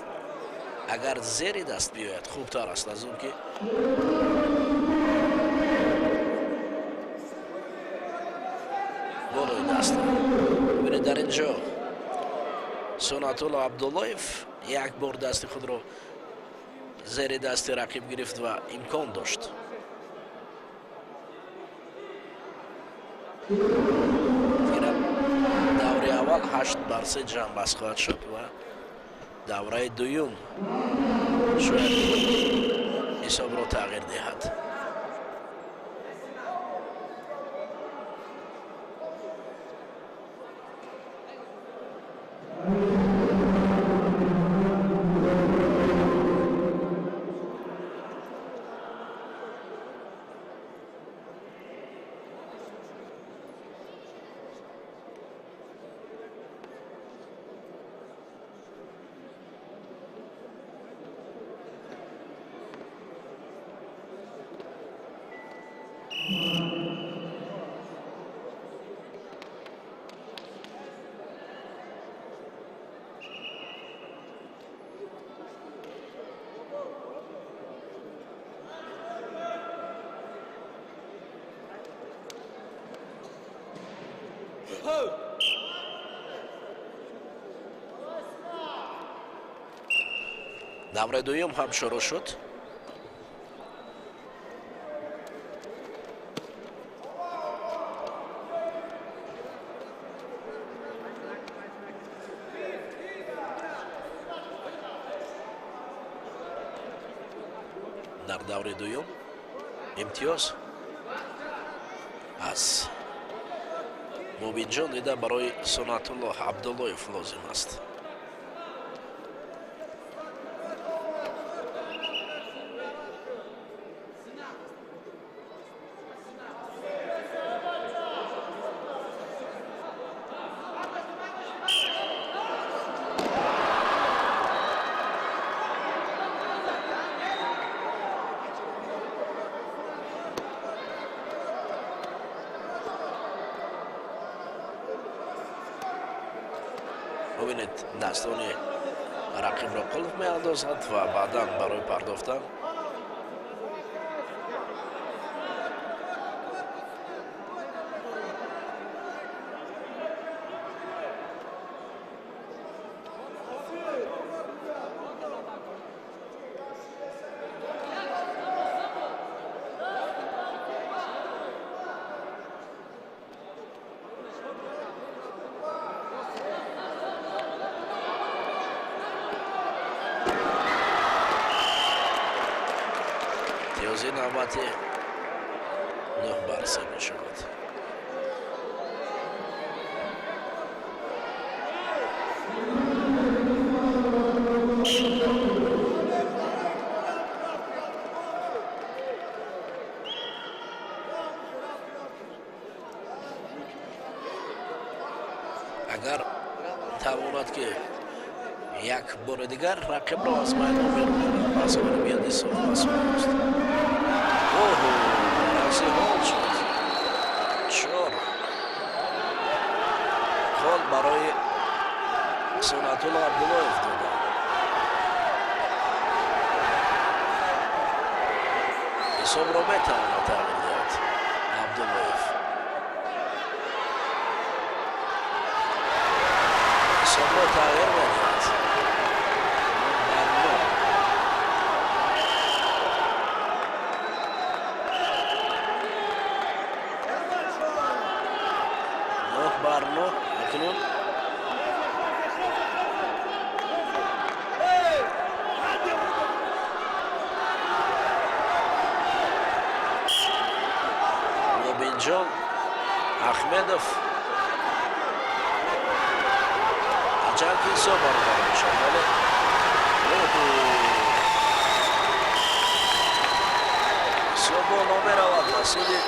агар зери даст биёяд хубтар аст аз он ки болои даст. Бубинед, дар ин ҷо Сунатулло Абдуллоев як бор дасти худро зери дасти рақиб гирифт ва имкон дошт. Даври аввал 8-3 ҷамъбаст хоҳад шуд ва давраи дуюм шояд ҳисобро тағйир диҳад. Давраи дуюм ҳам шурӯъ шуд. Дар давраи дуюм имтиёз аз Мубинҷон дида барои Сунатулло Абдуллоев лозим аст. Бубинед, дастони рақибро қулф меандозад ва баъдан барои пардохтан имтиёзи навбати 9-3 мешавад. Агар тавонад, ки як бори дигар рақибро аз майдон берун кунад, пас ғолибияти соф аст. Оҳо, баръакси ҳол шуд. Чор хол барои Сунатулло Абдуллоев дода. Ҳисобро метавонад тағйир диҳад Абдуллоев. Ҳисобро тағйир медиҳад. 9-9. 9-9 акнун. Мубинҷон Ахмедов, ҳарчанд ки ҳисоб баробар мешавад, вале ҳисоб боло меравад, ба суди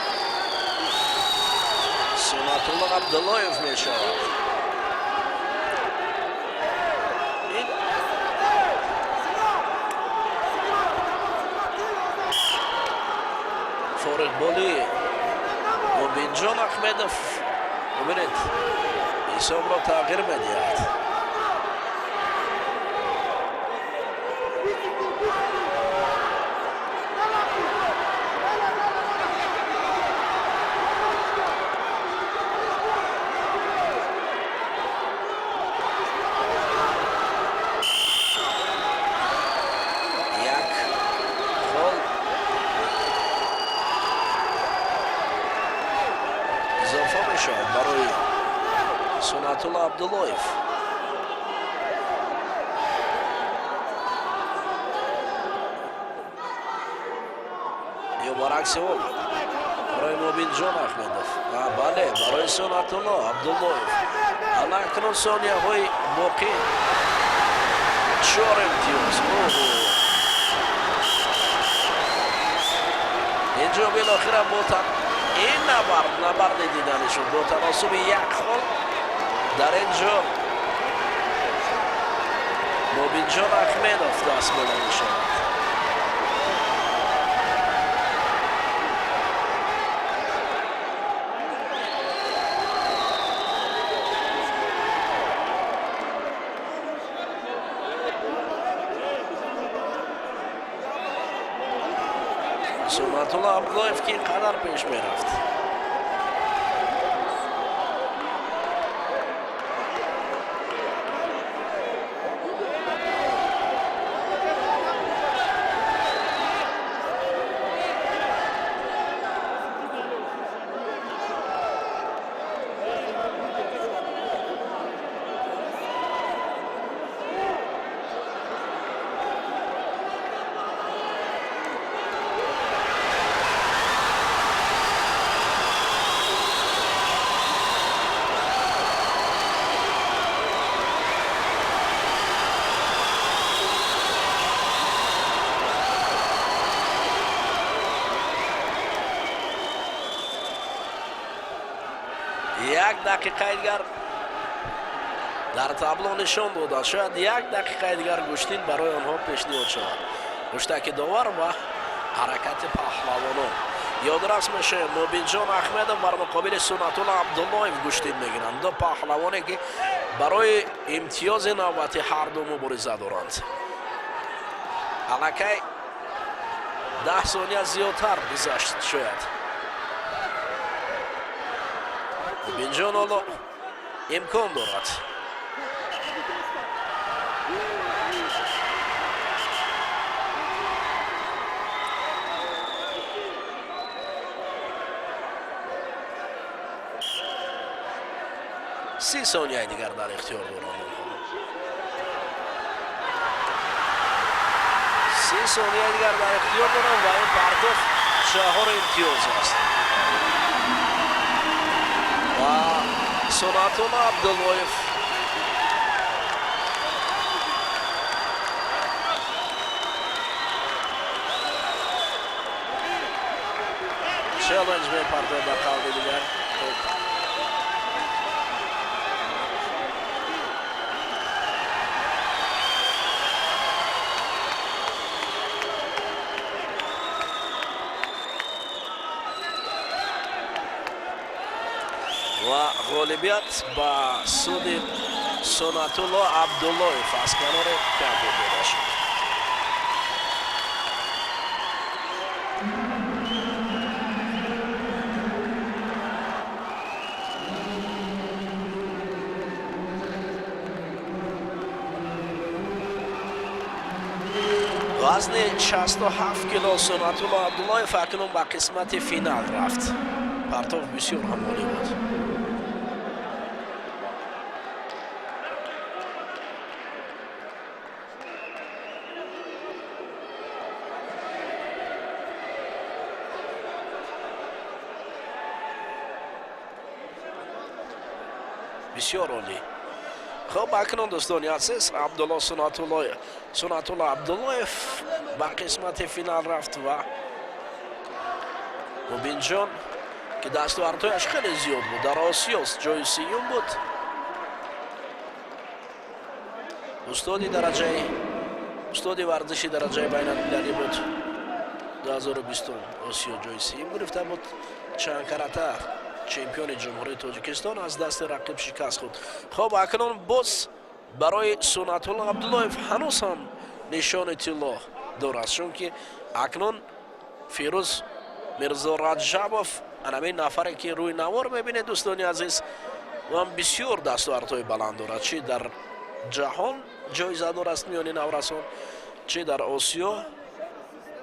Сунатулло Абдуллоев мешавад. Ин фориғболии Мубинҷон Ахмедов, бубинед, ҳисобро тағйир медиҳад. Як хол изофа мешавад барои Сунатулло Абдуллоев ё баръакси ҳол, барои Мубинҷон Ахмедов? Бале, барои Сунатулло Абдуллоев. Ана акнун сонияҳои боқӣ, чор имтиёз. Инҷо билохира бо ин набард, набарди диданӣ шуд, бо таносуби як хол дар ин ҷо Мубинҷон Ахмедов даст боло мешавад. Сунатулло Абдуллоев, ки ин қадар пеш мерафт. Як дақиқаи дигар дар табло нишон дода, шояд як дақиқаи дигар гӯштин барои онҳо пешниҳод шавад. Гӯштаки довар ва ҳаракати паҳлавонон. Ёдрас мешавем, Мубинҷон Ахмедов бар муқобили Сунатулло Абдуллоев гӯштин мегиранд. Ду паҳлавоне ки барои имтиёзи навбати ҳарду мубориза доранд. Аллакай 10 сония зиёдтар гузашт шояд. Мубинҷон ҳоло имкон дорад. 30 сонияи дигар дар ихтиёр доранд онҳо. 30 сонияи дигар дар ихтиёр доранд ва ин партоф 4 имтиёз аст. Ва Сунатулло Абдуллоев челлендж мепартояд ба қавли дигар. Ва ғолибият ба суди Сунатулло Абдуллоев аз канори Кабул дода шуд. Вазни 67 кило Сунатулло Абдуллоев акнун ба қисмати финал рафт. Партов бисёр ҳам олӣ буд. Бисёр олӣ. Хуб, акнун дӯстони азиз, Абдулло Сунатулло Абдуллоев ба қисмати финал рафт ва Мубинҷон ки дастовардҳояш хеле зиёд буд, дар Осиё ҷои сеюм буд, устоди варзиши дараҷаи байналмилалӣ буд, 2020 Осиё ҷои сеюм гирифта буд, чанд карата чемпиони Ҷумҳурии Тоҷикистон аз дасти рақиб шикаст хӯрд. Хуб, акнун боз барои Сунатулло Абдуллоев ҳанӯз ҳам нишони тилло дорад, чунки акнун Фирӯз Мирзораҷабов, анамин нафаре ки рӯи навор мебинед дӯстони азиз, ӯ ҳам бисёр дастовардҳои баланд дорад, чи дар ҷаҳон ҷоизадор аст миёни наврасон, чи дар Осиё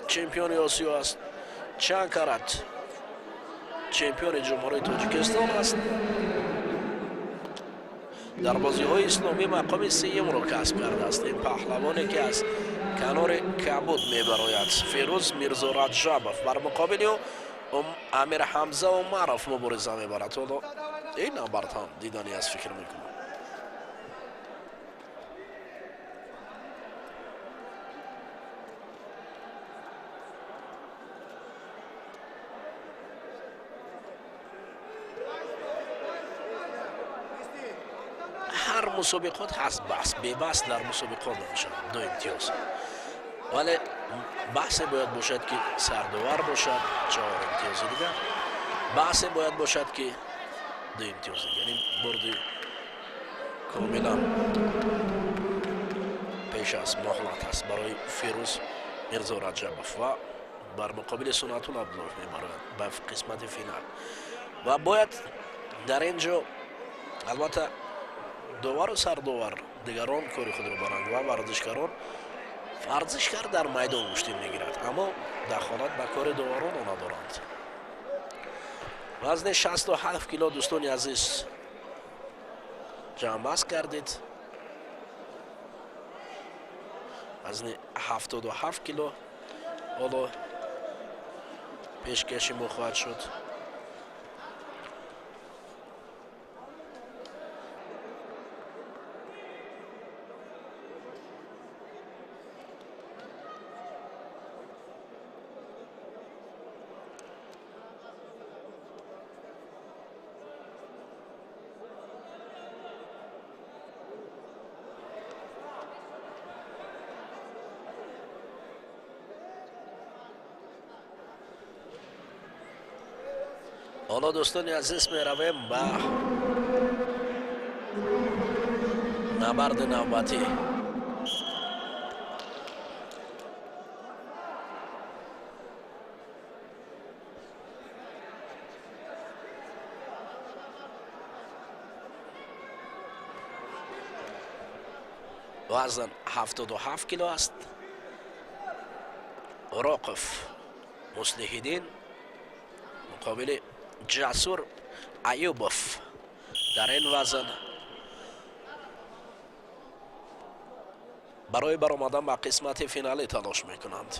чемпиони Осиё аст, чанд карат чемпиони Ҷумҳурии Тоҷикистон аст. Дар бозиҳои исломӣ мақоми сеюмро касб кардааст. Ин паҳлавоне ки аз канори Кабуд мебарояд, Фирӯз Мирзораҷабов, бар муқобили ӯ Амирҳамза Умаров мубориза мебарад. Ҳоло ин набард ҳам дидани аст, фикр мекунам. Ҳар мусобиқот ҳаст баҳс, бебаҳс дар мусобиқот намешавад, ду имтиёз. Вале баҳсе бояд бошад ки сардовар бошад, 4 имтиёзи дигар. Баҳсе бояд бошад ки 2 имтиёз дигар, яъне бурди комилан пеш аз муҳлат аст барои Фирӯз Мирзораҷабов ва бар муқобили Сунатулло Абдуллоев мебарояд ба қисмати финал. Ва бояд дар ин ҷо албатта довару сардовар дигарон кори худро баранд ва варзишгарон. Варзишгар дар майдон гӯштин мегирад, аммо дахолат ба кори доварон надоранд. Вазни 67 кило дӯстони азиз ҷамъбаст кардед. Вазни 77 кило ҳоло пешкаши мо хоҳад шуд. Ҳоло, дӯстони азиз, меравем ба набарди навбатӣ. Вазн 77 кило аст. Уроқов Муслиҳиддин муқобили Ҷасур Аюбов дар ин вазн барои баромадан ба қисмати финалӣ талош мекунанд.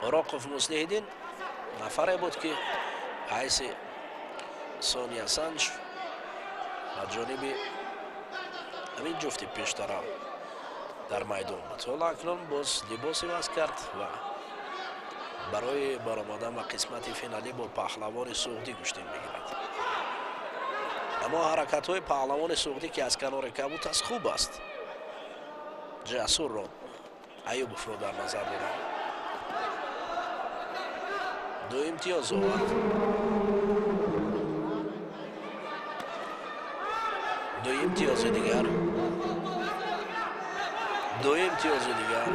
Уроқов Муслиҳиддин нафаре буд, ки ҳайси Сония Санҷ ба ҷониби ҳамин ҷуфти пештара дар майдон буд. Ҳоло акнун боз либос иваз кард ва барои баромадан ба қисмати финалӣ бо паҳлавони суғдӣ гӯштин мегирад. Аммо ҳаракатҳои паҳлавони суғдӣ, ки аз канори кабут аст, хуб аст. Ҷасурро, Аюбовро дар назар дорам. Ду имтиёз овард, ду имтиёзи дигар, ду имтиёзи дигар.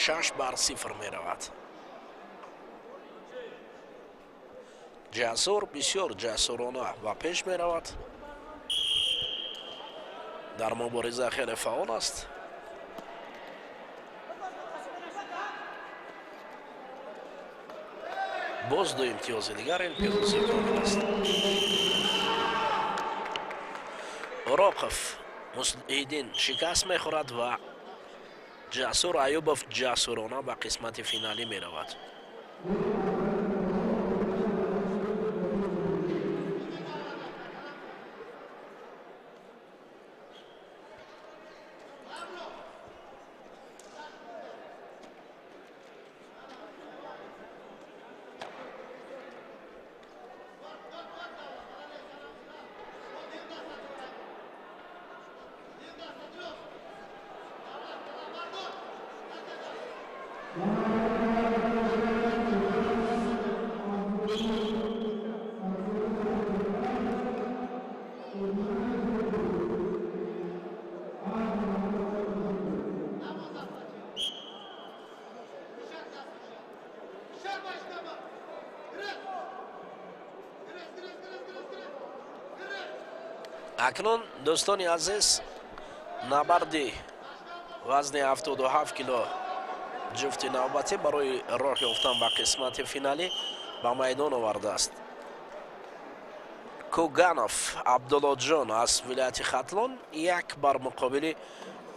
6-0 меравад. Ҷасур бисёр ҷасурона ба пеш меравад, дар мубориза хеле фаъол аст. Боз ду имтиёзи дигар, ин пирӯзии комил аст. Уроқов Муслиҳиддин шикаст мехӯрад ва Ҷасур Аюбов ҷасурона ба қисмати финалӣ меравад. Акнун, дӯстони азиз, набарди вазни 77 кило, ҷуфти навбатӣ барои роҳ ёфтан ба қисмати финалӣ ба майдон овардааст. Куганов Абдуллоҷон аз вилояти Хатлон як бар муқобили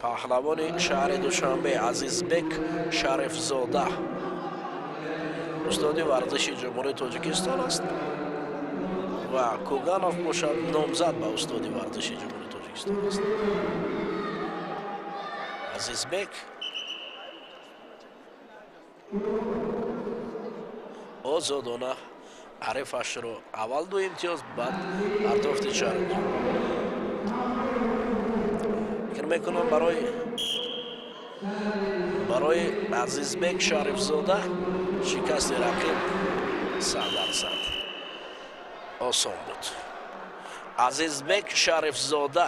паҳлавони шаҳри Душанбе Азизбек Шарифзода, устоди варзиши Ҷумҳурии Тоҷикистон аст ва Куганов бошад, номзад ба устоди варзиши Ҷумҳурии Тоҷикистон аст. Азизбек озодона ҳарифашро аввал ду имтиёз, баъд партофти чарх. Фикр мекунам, барои Азизбек Шарифзода шикасти рақиб 100% осон буд. Азизбек Шарифзода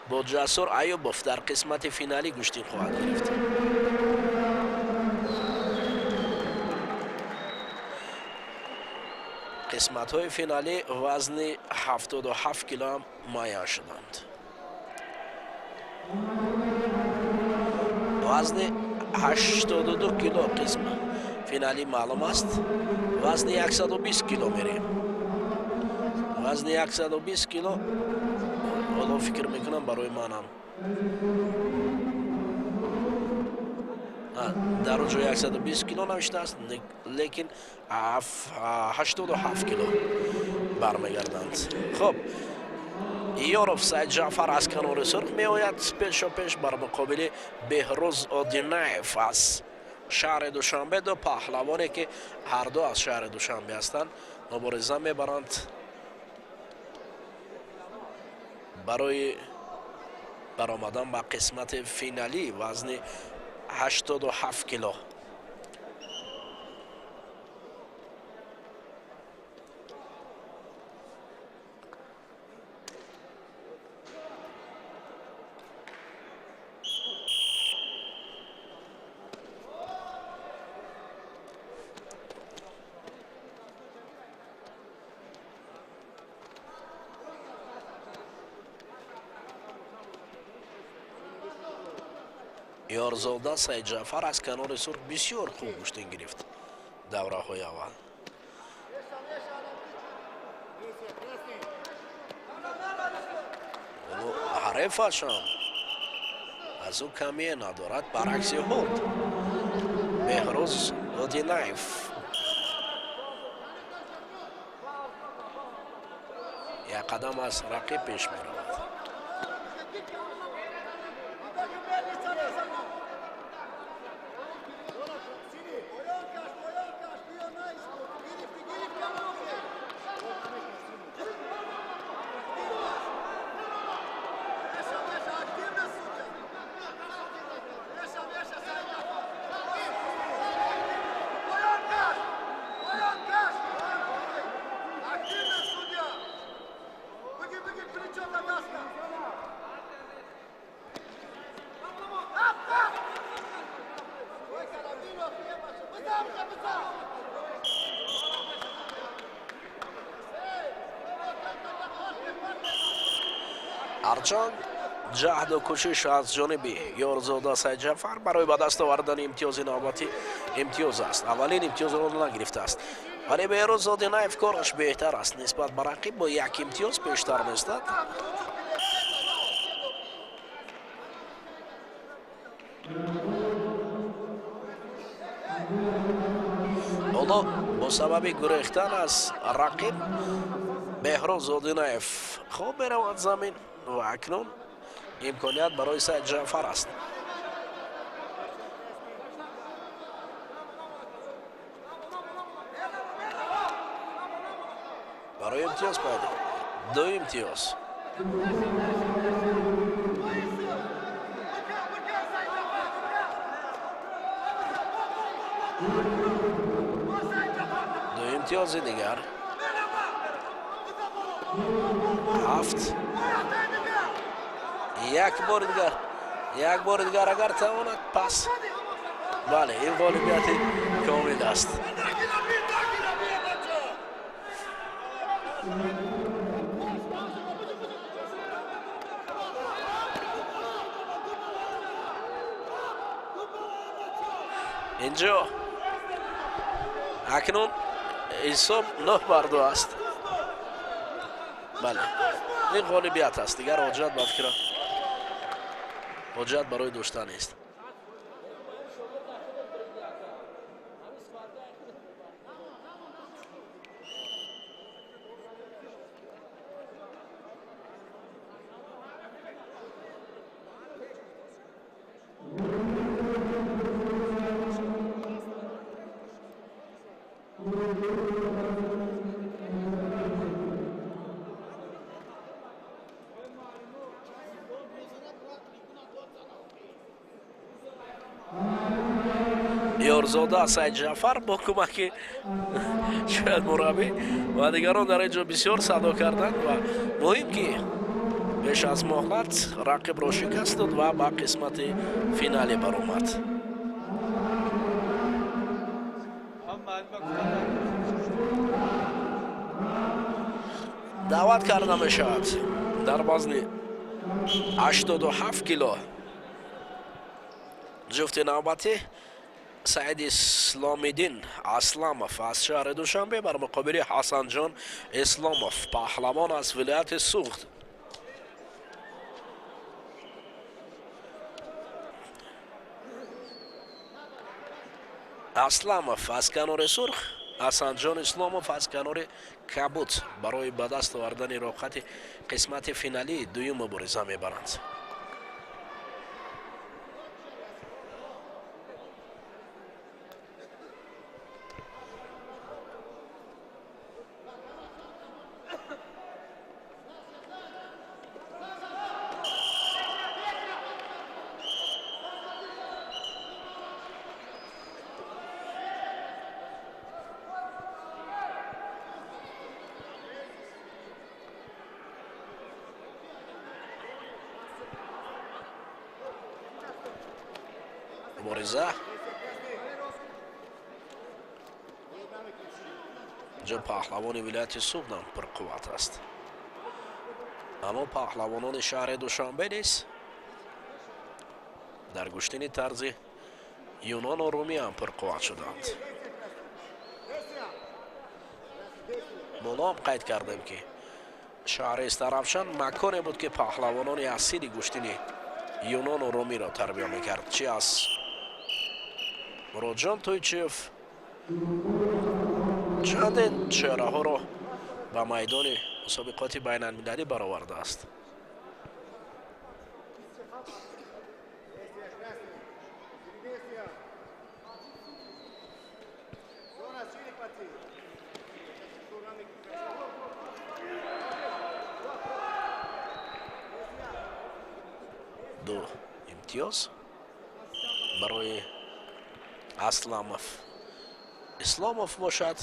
бо Ҷасур Аюбов дар қисмати финалӣ гӯштин хоҳад гирифт. Қисматҳои финалӣ вазни 77 килоам муайян шуданд. Вазни 82 кило қисм финалӣ маълум аст. Вазни 120 кило мерем. Вазни 120 кило ҳоло фикр мекунам, барои манам Дар он ҷо 120 кило навиштааст, лекин 87 кило бармегарданд. Хуб, Ёров Сайдҷафар аз канори сурх меояд пешопеш бар муқобили Беҳрӯз Одинаев аз шаҳри Душанбе. Ду паҳлавоне, ки ҳарду аз шаҳри Душанбе ҳастанд, мубориза мебаранд барои баромадан ба қисмати финалӣ вазни 87 кило. Ёрзода Сайдҷафар аз канори сурх бисёр хуб гӯштин гирифт давраҳои аввал. Ҳарифашам аз ӯ камие надорад, баръакси худ Беҳрӯз Одинаев як қадам аз рақиб пеш меравад. Ҳарчанд ҷаҳду кӯшиш аз ҷониби Ёрзода Сайдҷафар барои ба даст овардани имтиёзи навбатӣ имтиёз аст, аввалин имтиёзро нагирифтааст, вале Беҳрӯз Одинаев кораш беҳтар аст нисбат ба рақиб, бо як имтиёз пештар меистад. Ҳоло бо сабаби гурехтан аз рақиб Беҳрӯз Одинаев хоб меравад замин ва акнун имконият барои Сайдҷафар аст. Барои имтиёз пайдо ду имтиёз. Ду имтиёзи дигар. Ҳафт. Як бори дигар, як бори дигар агар тавонад, пас бале, ин ғолибияти комил аст. Инҷо акнун ҳисоб 9-2 аст. Бале, ин ғолибият аст, дигар ҳоҷат ба фикра ҳоҷат барои доштан нест. Ёрзода Сайдҷафар бо кӯмаки шояд мураббӣ ва дигарон дар ин ҷо бисёр садо карданд ва муҳим ки пеш аз муҳлат рақибро шикаст дод ва ба қисмати финалӣ баромад. Даъват карда мешавад дар вазни 87 кило ҷуфти навбатӣ Саид Исломиддин Асламов аз шаҳри Душанбе бар муқобили Ҳасанҷон Исломов, паҳлавон аз вилояти Суғд. Асламов аз канори сурх, Ҳасанҷон Исломов аз канори кабуд барои ба даст овардани роҳхати қисмати финалии дуюм мубориза мебаранд. Мубориза ҷо паҳлавони вилояти Суғдам пурқувват аст, аммо паҳлавонони шаҳри Душанбе низ дар гӯштини тарзи юнону румӣ ҳам пурқувват шуданд. Болоам қайд кардем, ки шаҳри Истаравшан маконе буд, ки паҳлавонони асили гӯштини юнону румиро тарбия мекард, чи аз Муроджон Тойчиев чандин чеҳраҳоро ба майдони мусобиқоти байналмилалӣ баровардааст. Ду имтиёз барои Асламов. Исломов бошад,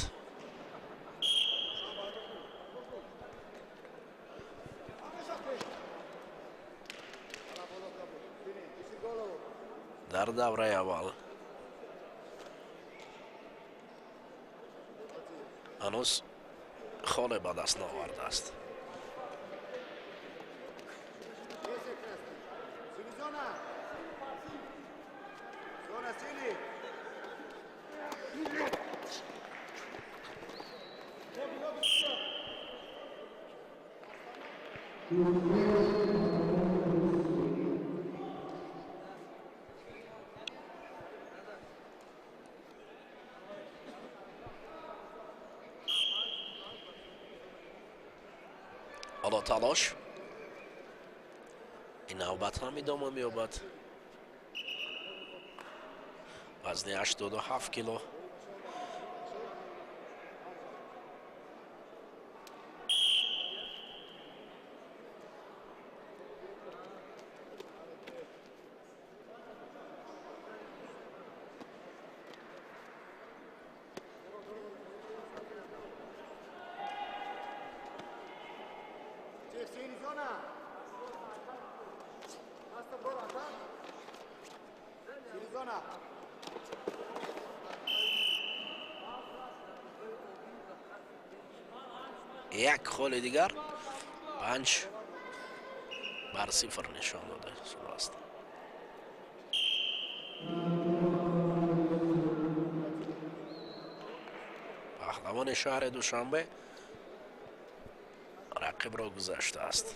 дар давраи аввал ҳанӯз холе ба даст наовардааст. Ҳоло талош ин навбат ҳам идома меёбад. Вазни 87 кило. Як холи дигар, 5-0 нишон дода шудааст. Паҳлавони шаҳри Душанбе рақибро гузаштааст.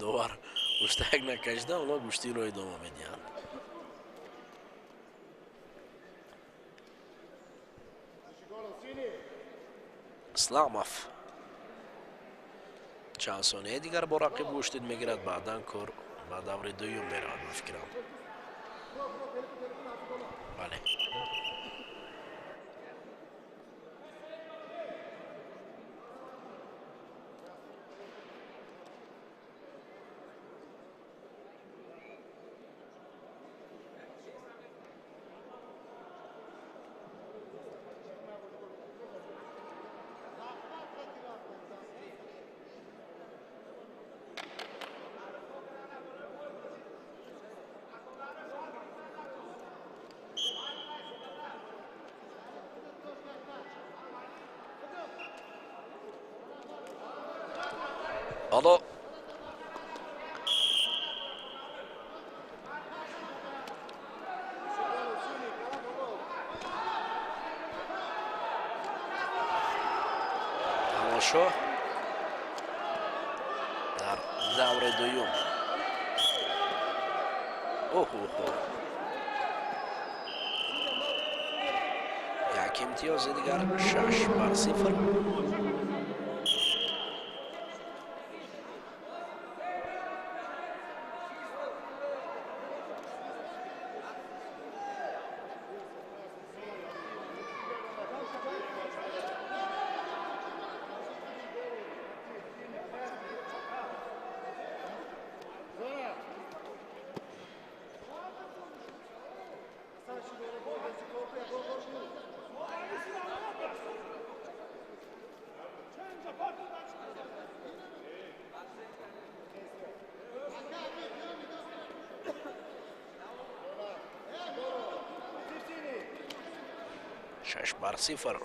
Довар гӯштак накашида, онҳо гӯштиро идома медиҳанд. Исламов чанд сонияи дигар бо рақиб гӯштид мегирад, баъдан кор ба даври дуюм меравад, ба фикрам. Бале, ҳоло Даври дуюм. Оҳ, як имтиёзи дигар, 6-0. 6-0.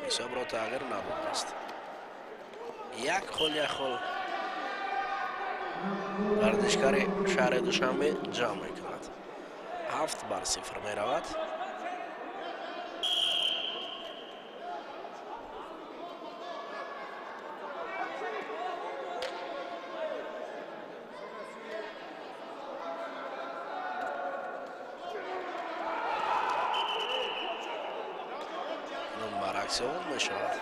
Ҳисобро тағйир надодааст. Як хол, як хол варзишгари шаҳри Душанбе ҷамъ мекунад. 7-0 меравад. Баръакси он мешавад.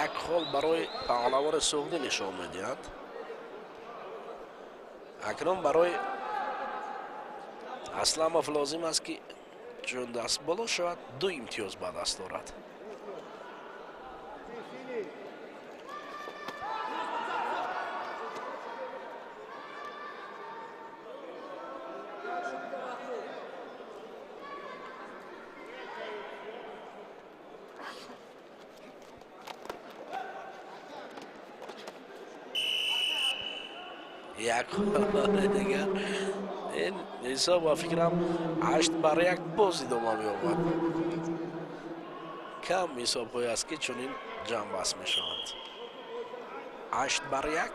Як хол барои паҳлавони суғдӣ нишон медиҳанд. Акнун барои Асламов лозим аст, ки чун даст боло шавад, ду имтиёз ба даст дорад. Як дигар, ин ҳисоб, ба фикрам, 8-1 боз идома меёбад. Кам ҳисобҳое аст, ки чунин ҷамъбаст мешаванд. 8-1.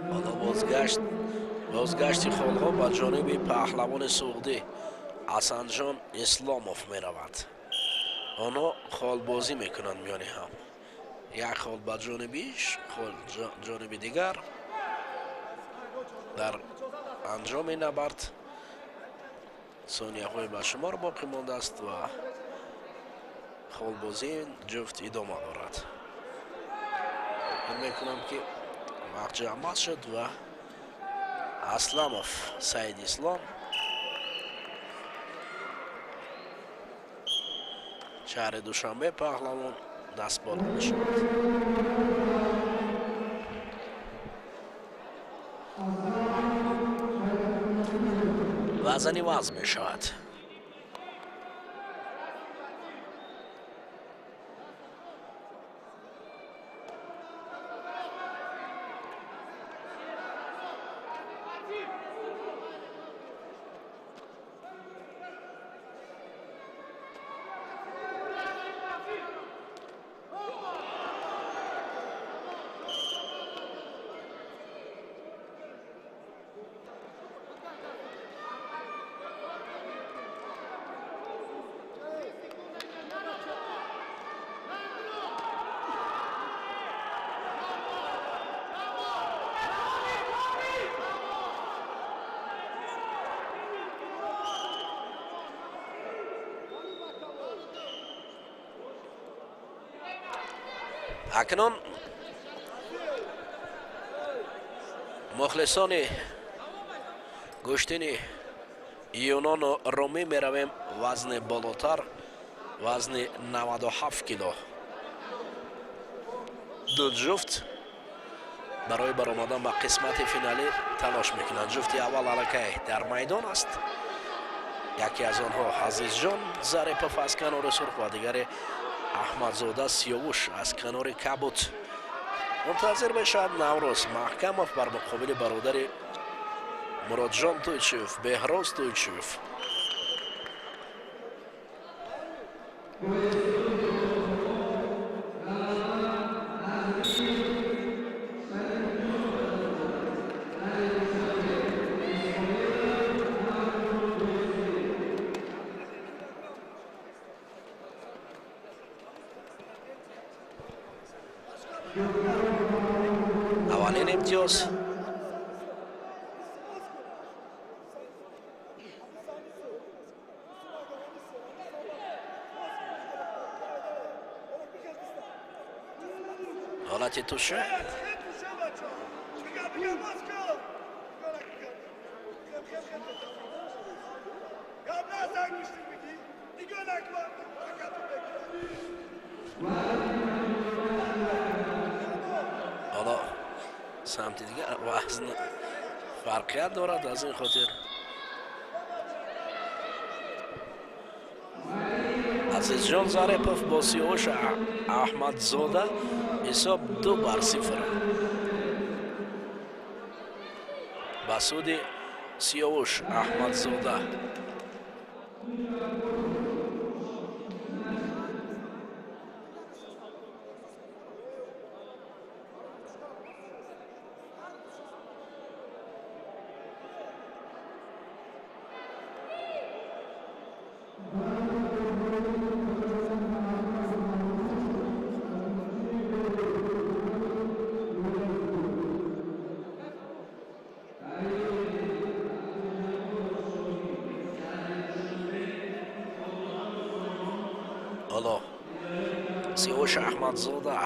Ҳоло бозгашти холҳо ба ҷониби паҳлавони суғдӣ Ҳасанҷон Исломов меравад. Онҳо холбозӣ мекунанд миёни ҳам. Як хол ба ҷонибиш, хол ҷониби дигар. Дар анҷоми набард сонияҳои ба шумор боқӣ мондааст ва холбозии ҷуфт идома дорад. Фикр мекунам, ки вақт ҷамъбаст шуд ва Асламов Саид Ислом, шаҳри Душанбе, паҳлавон даст боло мешавад. Вазани вазн мешавад. Акнун мухлисони гӯштини юнону румӣ, меравем вазни болотар, вазни 97 кило. Ду ҷуфт барои баромадан ба қисмати финалӣ талош мекунанд. Ҷуфти аввал аллакай дар майдон аст. Яке аз онҳо Азизҷон Зарипов аз канори сурх ва дигаре Аҳмадзода Сиёвуш аз канори кабут. Мунтазир мешавад Наврӯз Маҳкамов бар муқобили бародари Муроджон Тойчиев, Беҳроз Тойчиев. Аввалин имтиёз ҳолати туша. Ҳоло самти дигар вазн фарқият дорад, аз ин хотир Азизҷон Зарипов бо Сиёвуш Аҳмадзода, ҳисоб 2-0 ба суди Сиёвуш Аҳмадзода. Ҳоло Сиёвуш Аҳмадзода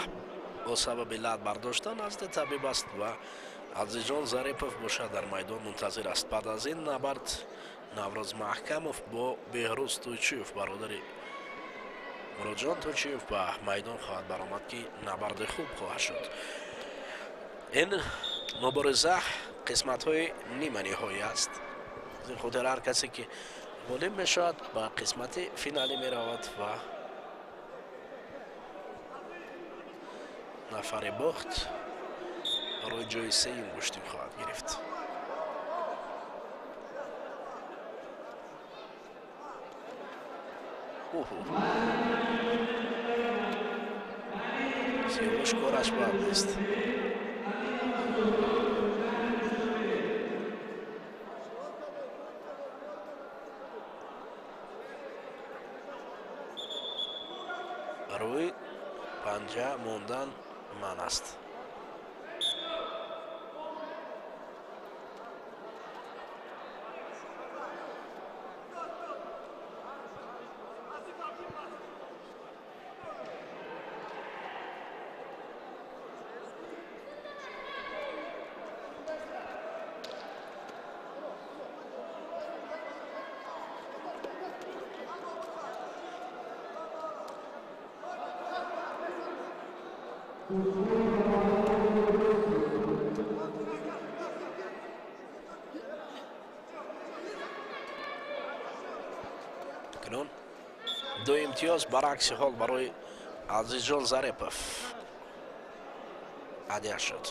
бо сабаби лат бардоштан назди табиб аст ва Азизҷон Зарипов бошад дар майдон мунтазир аст. Баъд аз ин набард Наврӯз Маҳкамов бо Беҳрӯз Тойчиев, бародари Муроджон Тойчиев, ба майдон хоҳад баромад, ки набарди хуб хоҳад шуд. Ин мубориза қисматҳои ниманиҳоӣ аст. Аз ин хотир ҳар касе ки ғолиб мешавад, ба қисмати финалӣ меравад ва нафари бохт барои ҷои сеюм гӯштин хоҳад гирифт. Сиёвуш кораш бад нест. Рӯи панҷа мондан ман аст. Акнун 2 имтиёз баръакси ҳол барои Азизҷон Зарипов ҳадя шуд.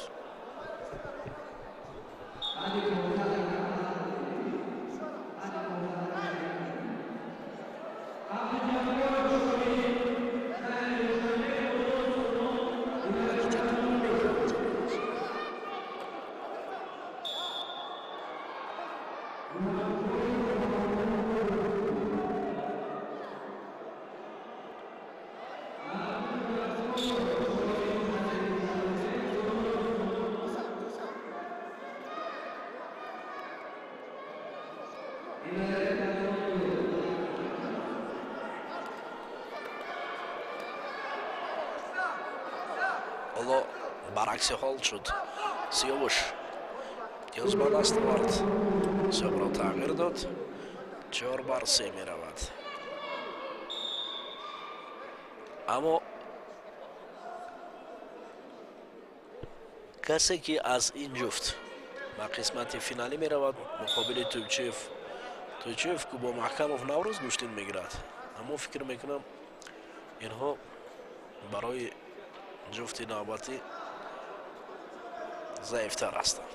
Ҳоло баръакси ҳол шуд. Сиёвуш имтиёз ба даст овард, ҳисобро тағйир дод, 4-3 меравад. Аммо касе ки аз ин ҷуфт ба қисмати финалӣ меравад, муқобили Тойчиев Тойчиев ку бо Маҳкамов Наврӯз гӯштин мегирад, аммо фикр мекунам инҳо барои ҷуфти навбатӣ заифтар ҳастанд.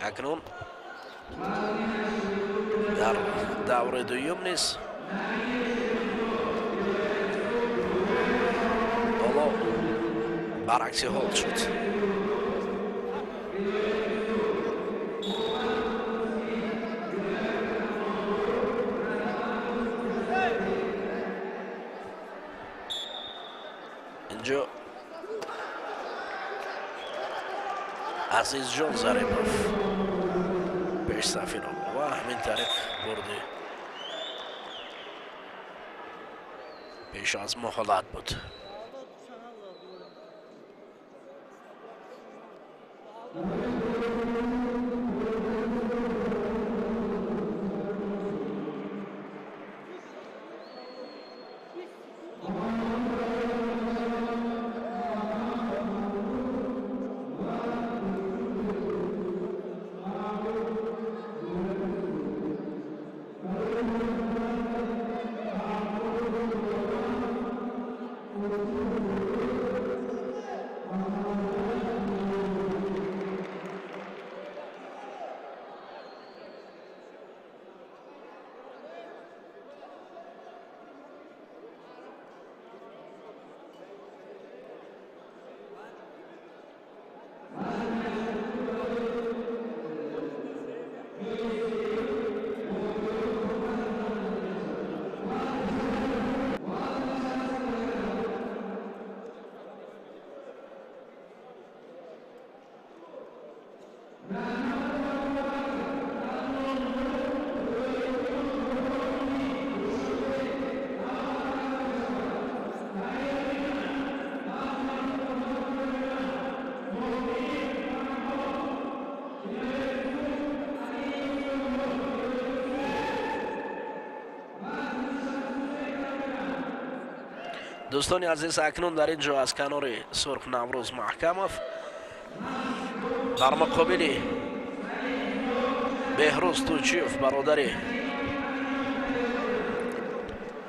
Акнун дар даври дуюм низ ҳоло баръакси ҳол шуд. Инҷо Азизҷон Зарипов пешсафиро ва ҳамин тариқ бурди пеш аз муҳолат буд. Дӯстони азиз, акнун дар ин ҷо аз канори сурх Наврӯз Маҳкамов дар муқобили Беҳрӯз Тойчиев, бародари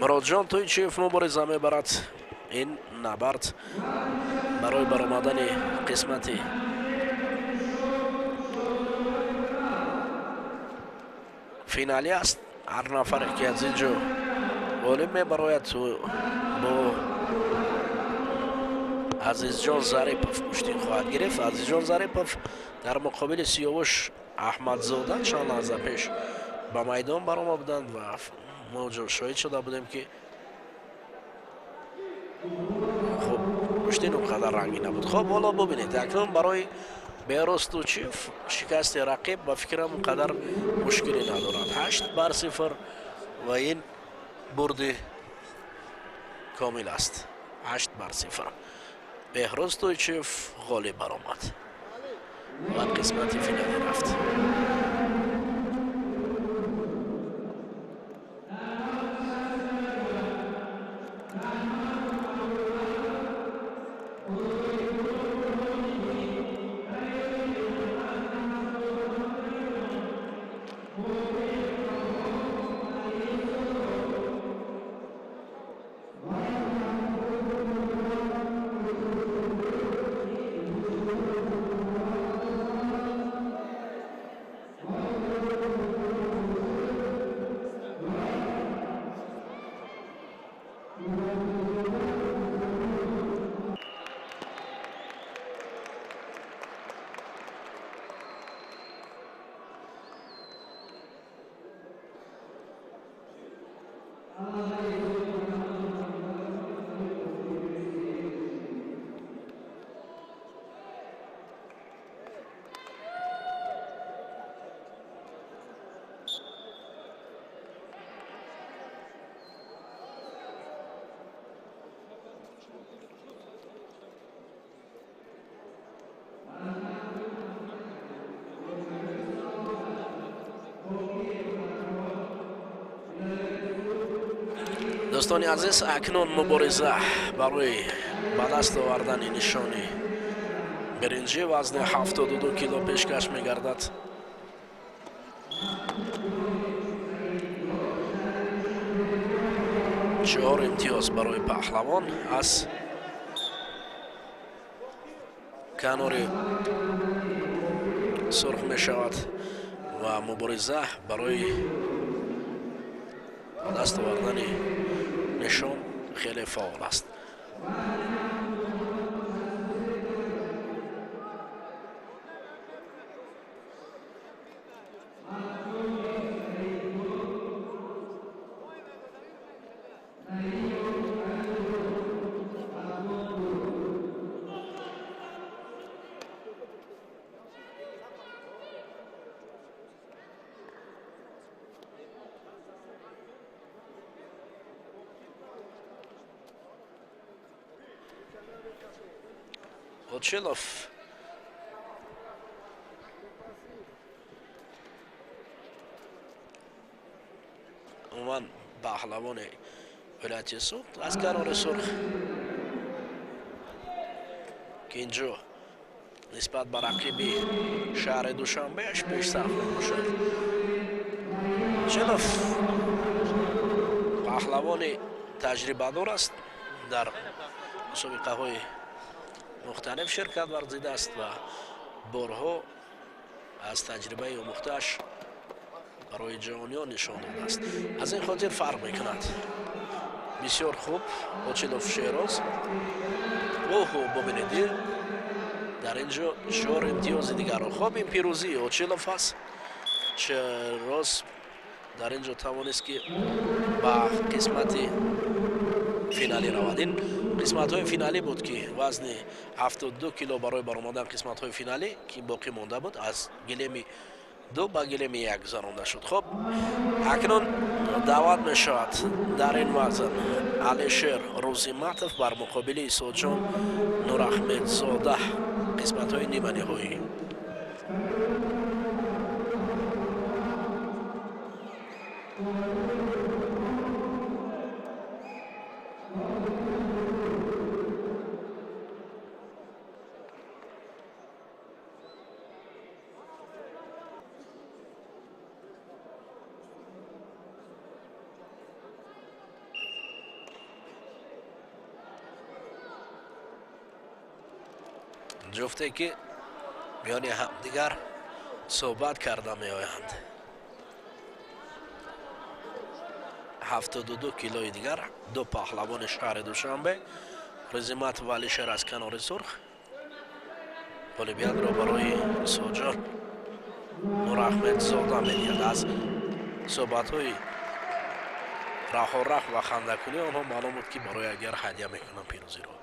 Муродҷон Тойчиев, мубориза мебарад. Ин набард барои баромадани қисмати финалӣ аст. Ҳар нафаре ки аз ин ҷо ғолиб мебарояд, бо Азизҷон Зарипов гӯштин хоҳад гирифт. Азизҷон Зарипов дар муқобили Сиёвуш Аҳмадзода чанд лаҳза пеш ба майдон барома буданд ва мо шоҳид шуда будем, ки хуб гӯштин он қадар рангин набуд. Хуб, ҳоло бубинед, акнун барои Беҳрӯз Тойчиев шикасти рақиб ба фикрам он қадар мушкилӣ надорад. 8-0 ва ин бурди комил аст. 8-0 Беҳрӯз Тойчиев ғолиб баромад ва қисмати финалӣ рафт. Дӯстони азиз, акнун мубориза барои ба даст овардани нишони биринҷӣ вазни 72 кило пешкаш мегардад. Чор имтиёз барои паҳлавон аз канори сурх мешавад ва мубориза барои ба даст овардани нишон хеле фаъол аст. Очилов умуман паҳлавони вилояти Суғд аз канори сурх, ки инҷо нисбат ба рақиби шаҳри Душанбеаш пешсаф мебошад. Очилов паҳлавони таҷрибадор аст, дар мусобиқаҳои мухталиф ширкат варзидааст ва борҳо аз таҷрибаи омӯхтааш барои ҷаҳониён нишон додааст. Аз ин хотир фарқ мекунад. Бисёр хуб Очилов Шероз. Оҳо, бубинед, дар ин ҷо чор имтиёзи дигарро. Хоб, ин пирӯзии Очилов аст. Шероз дар ин ҷо тавонист, ки ба қисмати финалӣ равад. Ин қисматҳои финалӣ буд, ки вазни 72 кило барои баромадан қисматҳои финалӣ, ки боқӣ монда буд, аз гилеми 2 ба гилеми 1 гузаронда шуд. Хоб, акнун даъват мешавад дар ин вазн Алишер Рӯзиматов бар муқобили Исоҷон Нурахмедзода, қисматҳои ниманиҳоӣ. Ҷуфте ки миёни ҳамдигар суҳбат карда меоянд. 72 килои дигар ду паҳлавони шаҳри Душанбе, Рӯзиматов ва Алишер аз канори сурх, ғолибиятро барои Исоҷон Нурахмедзода медиҳад. Аз суҳбатҳои раҳорах ва хандакунии онҳо маълум буд, ки барои якдигар ҳадя мекунанд пирӯзиро.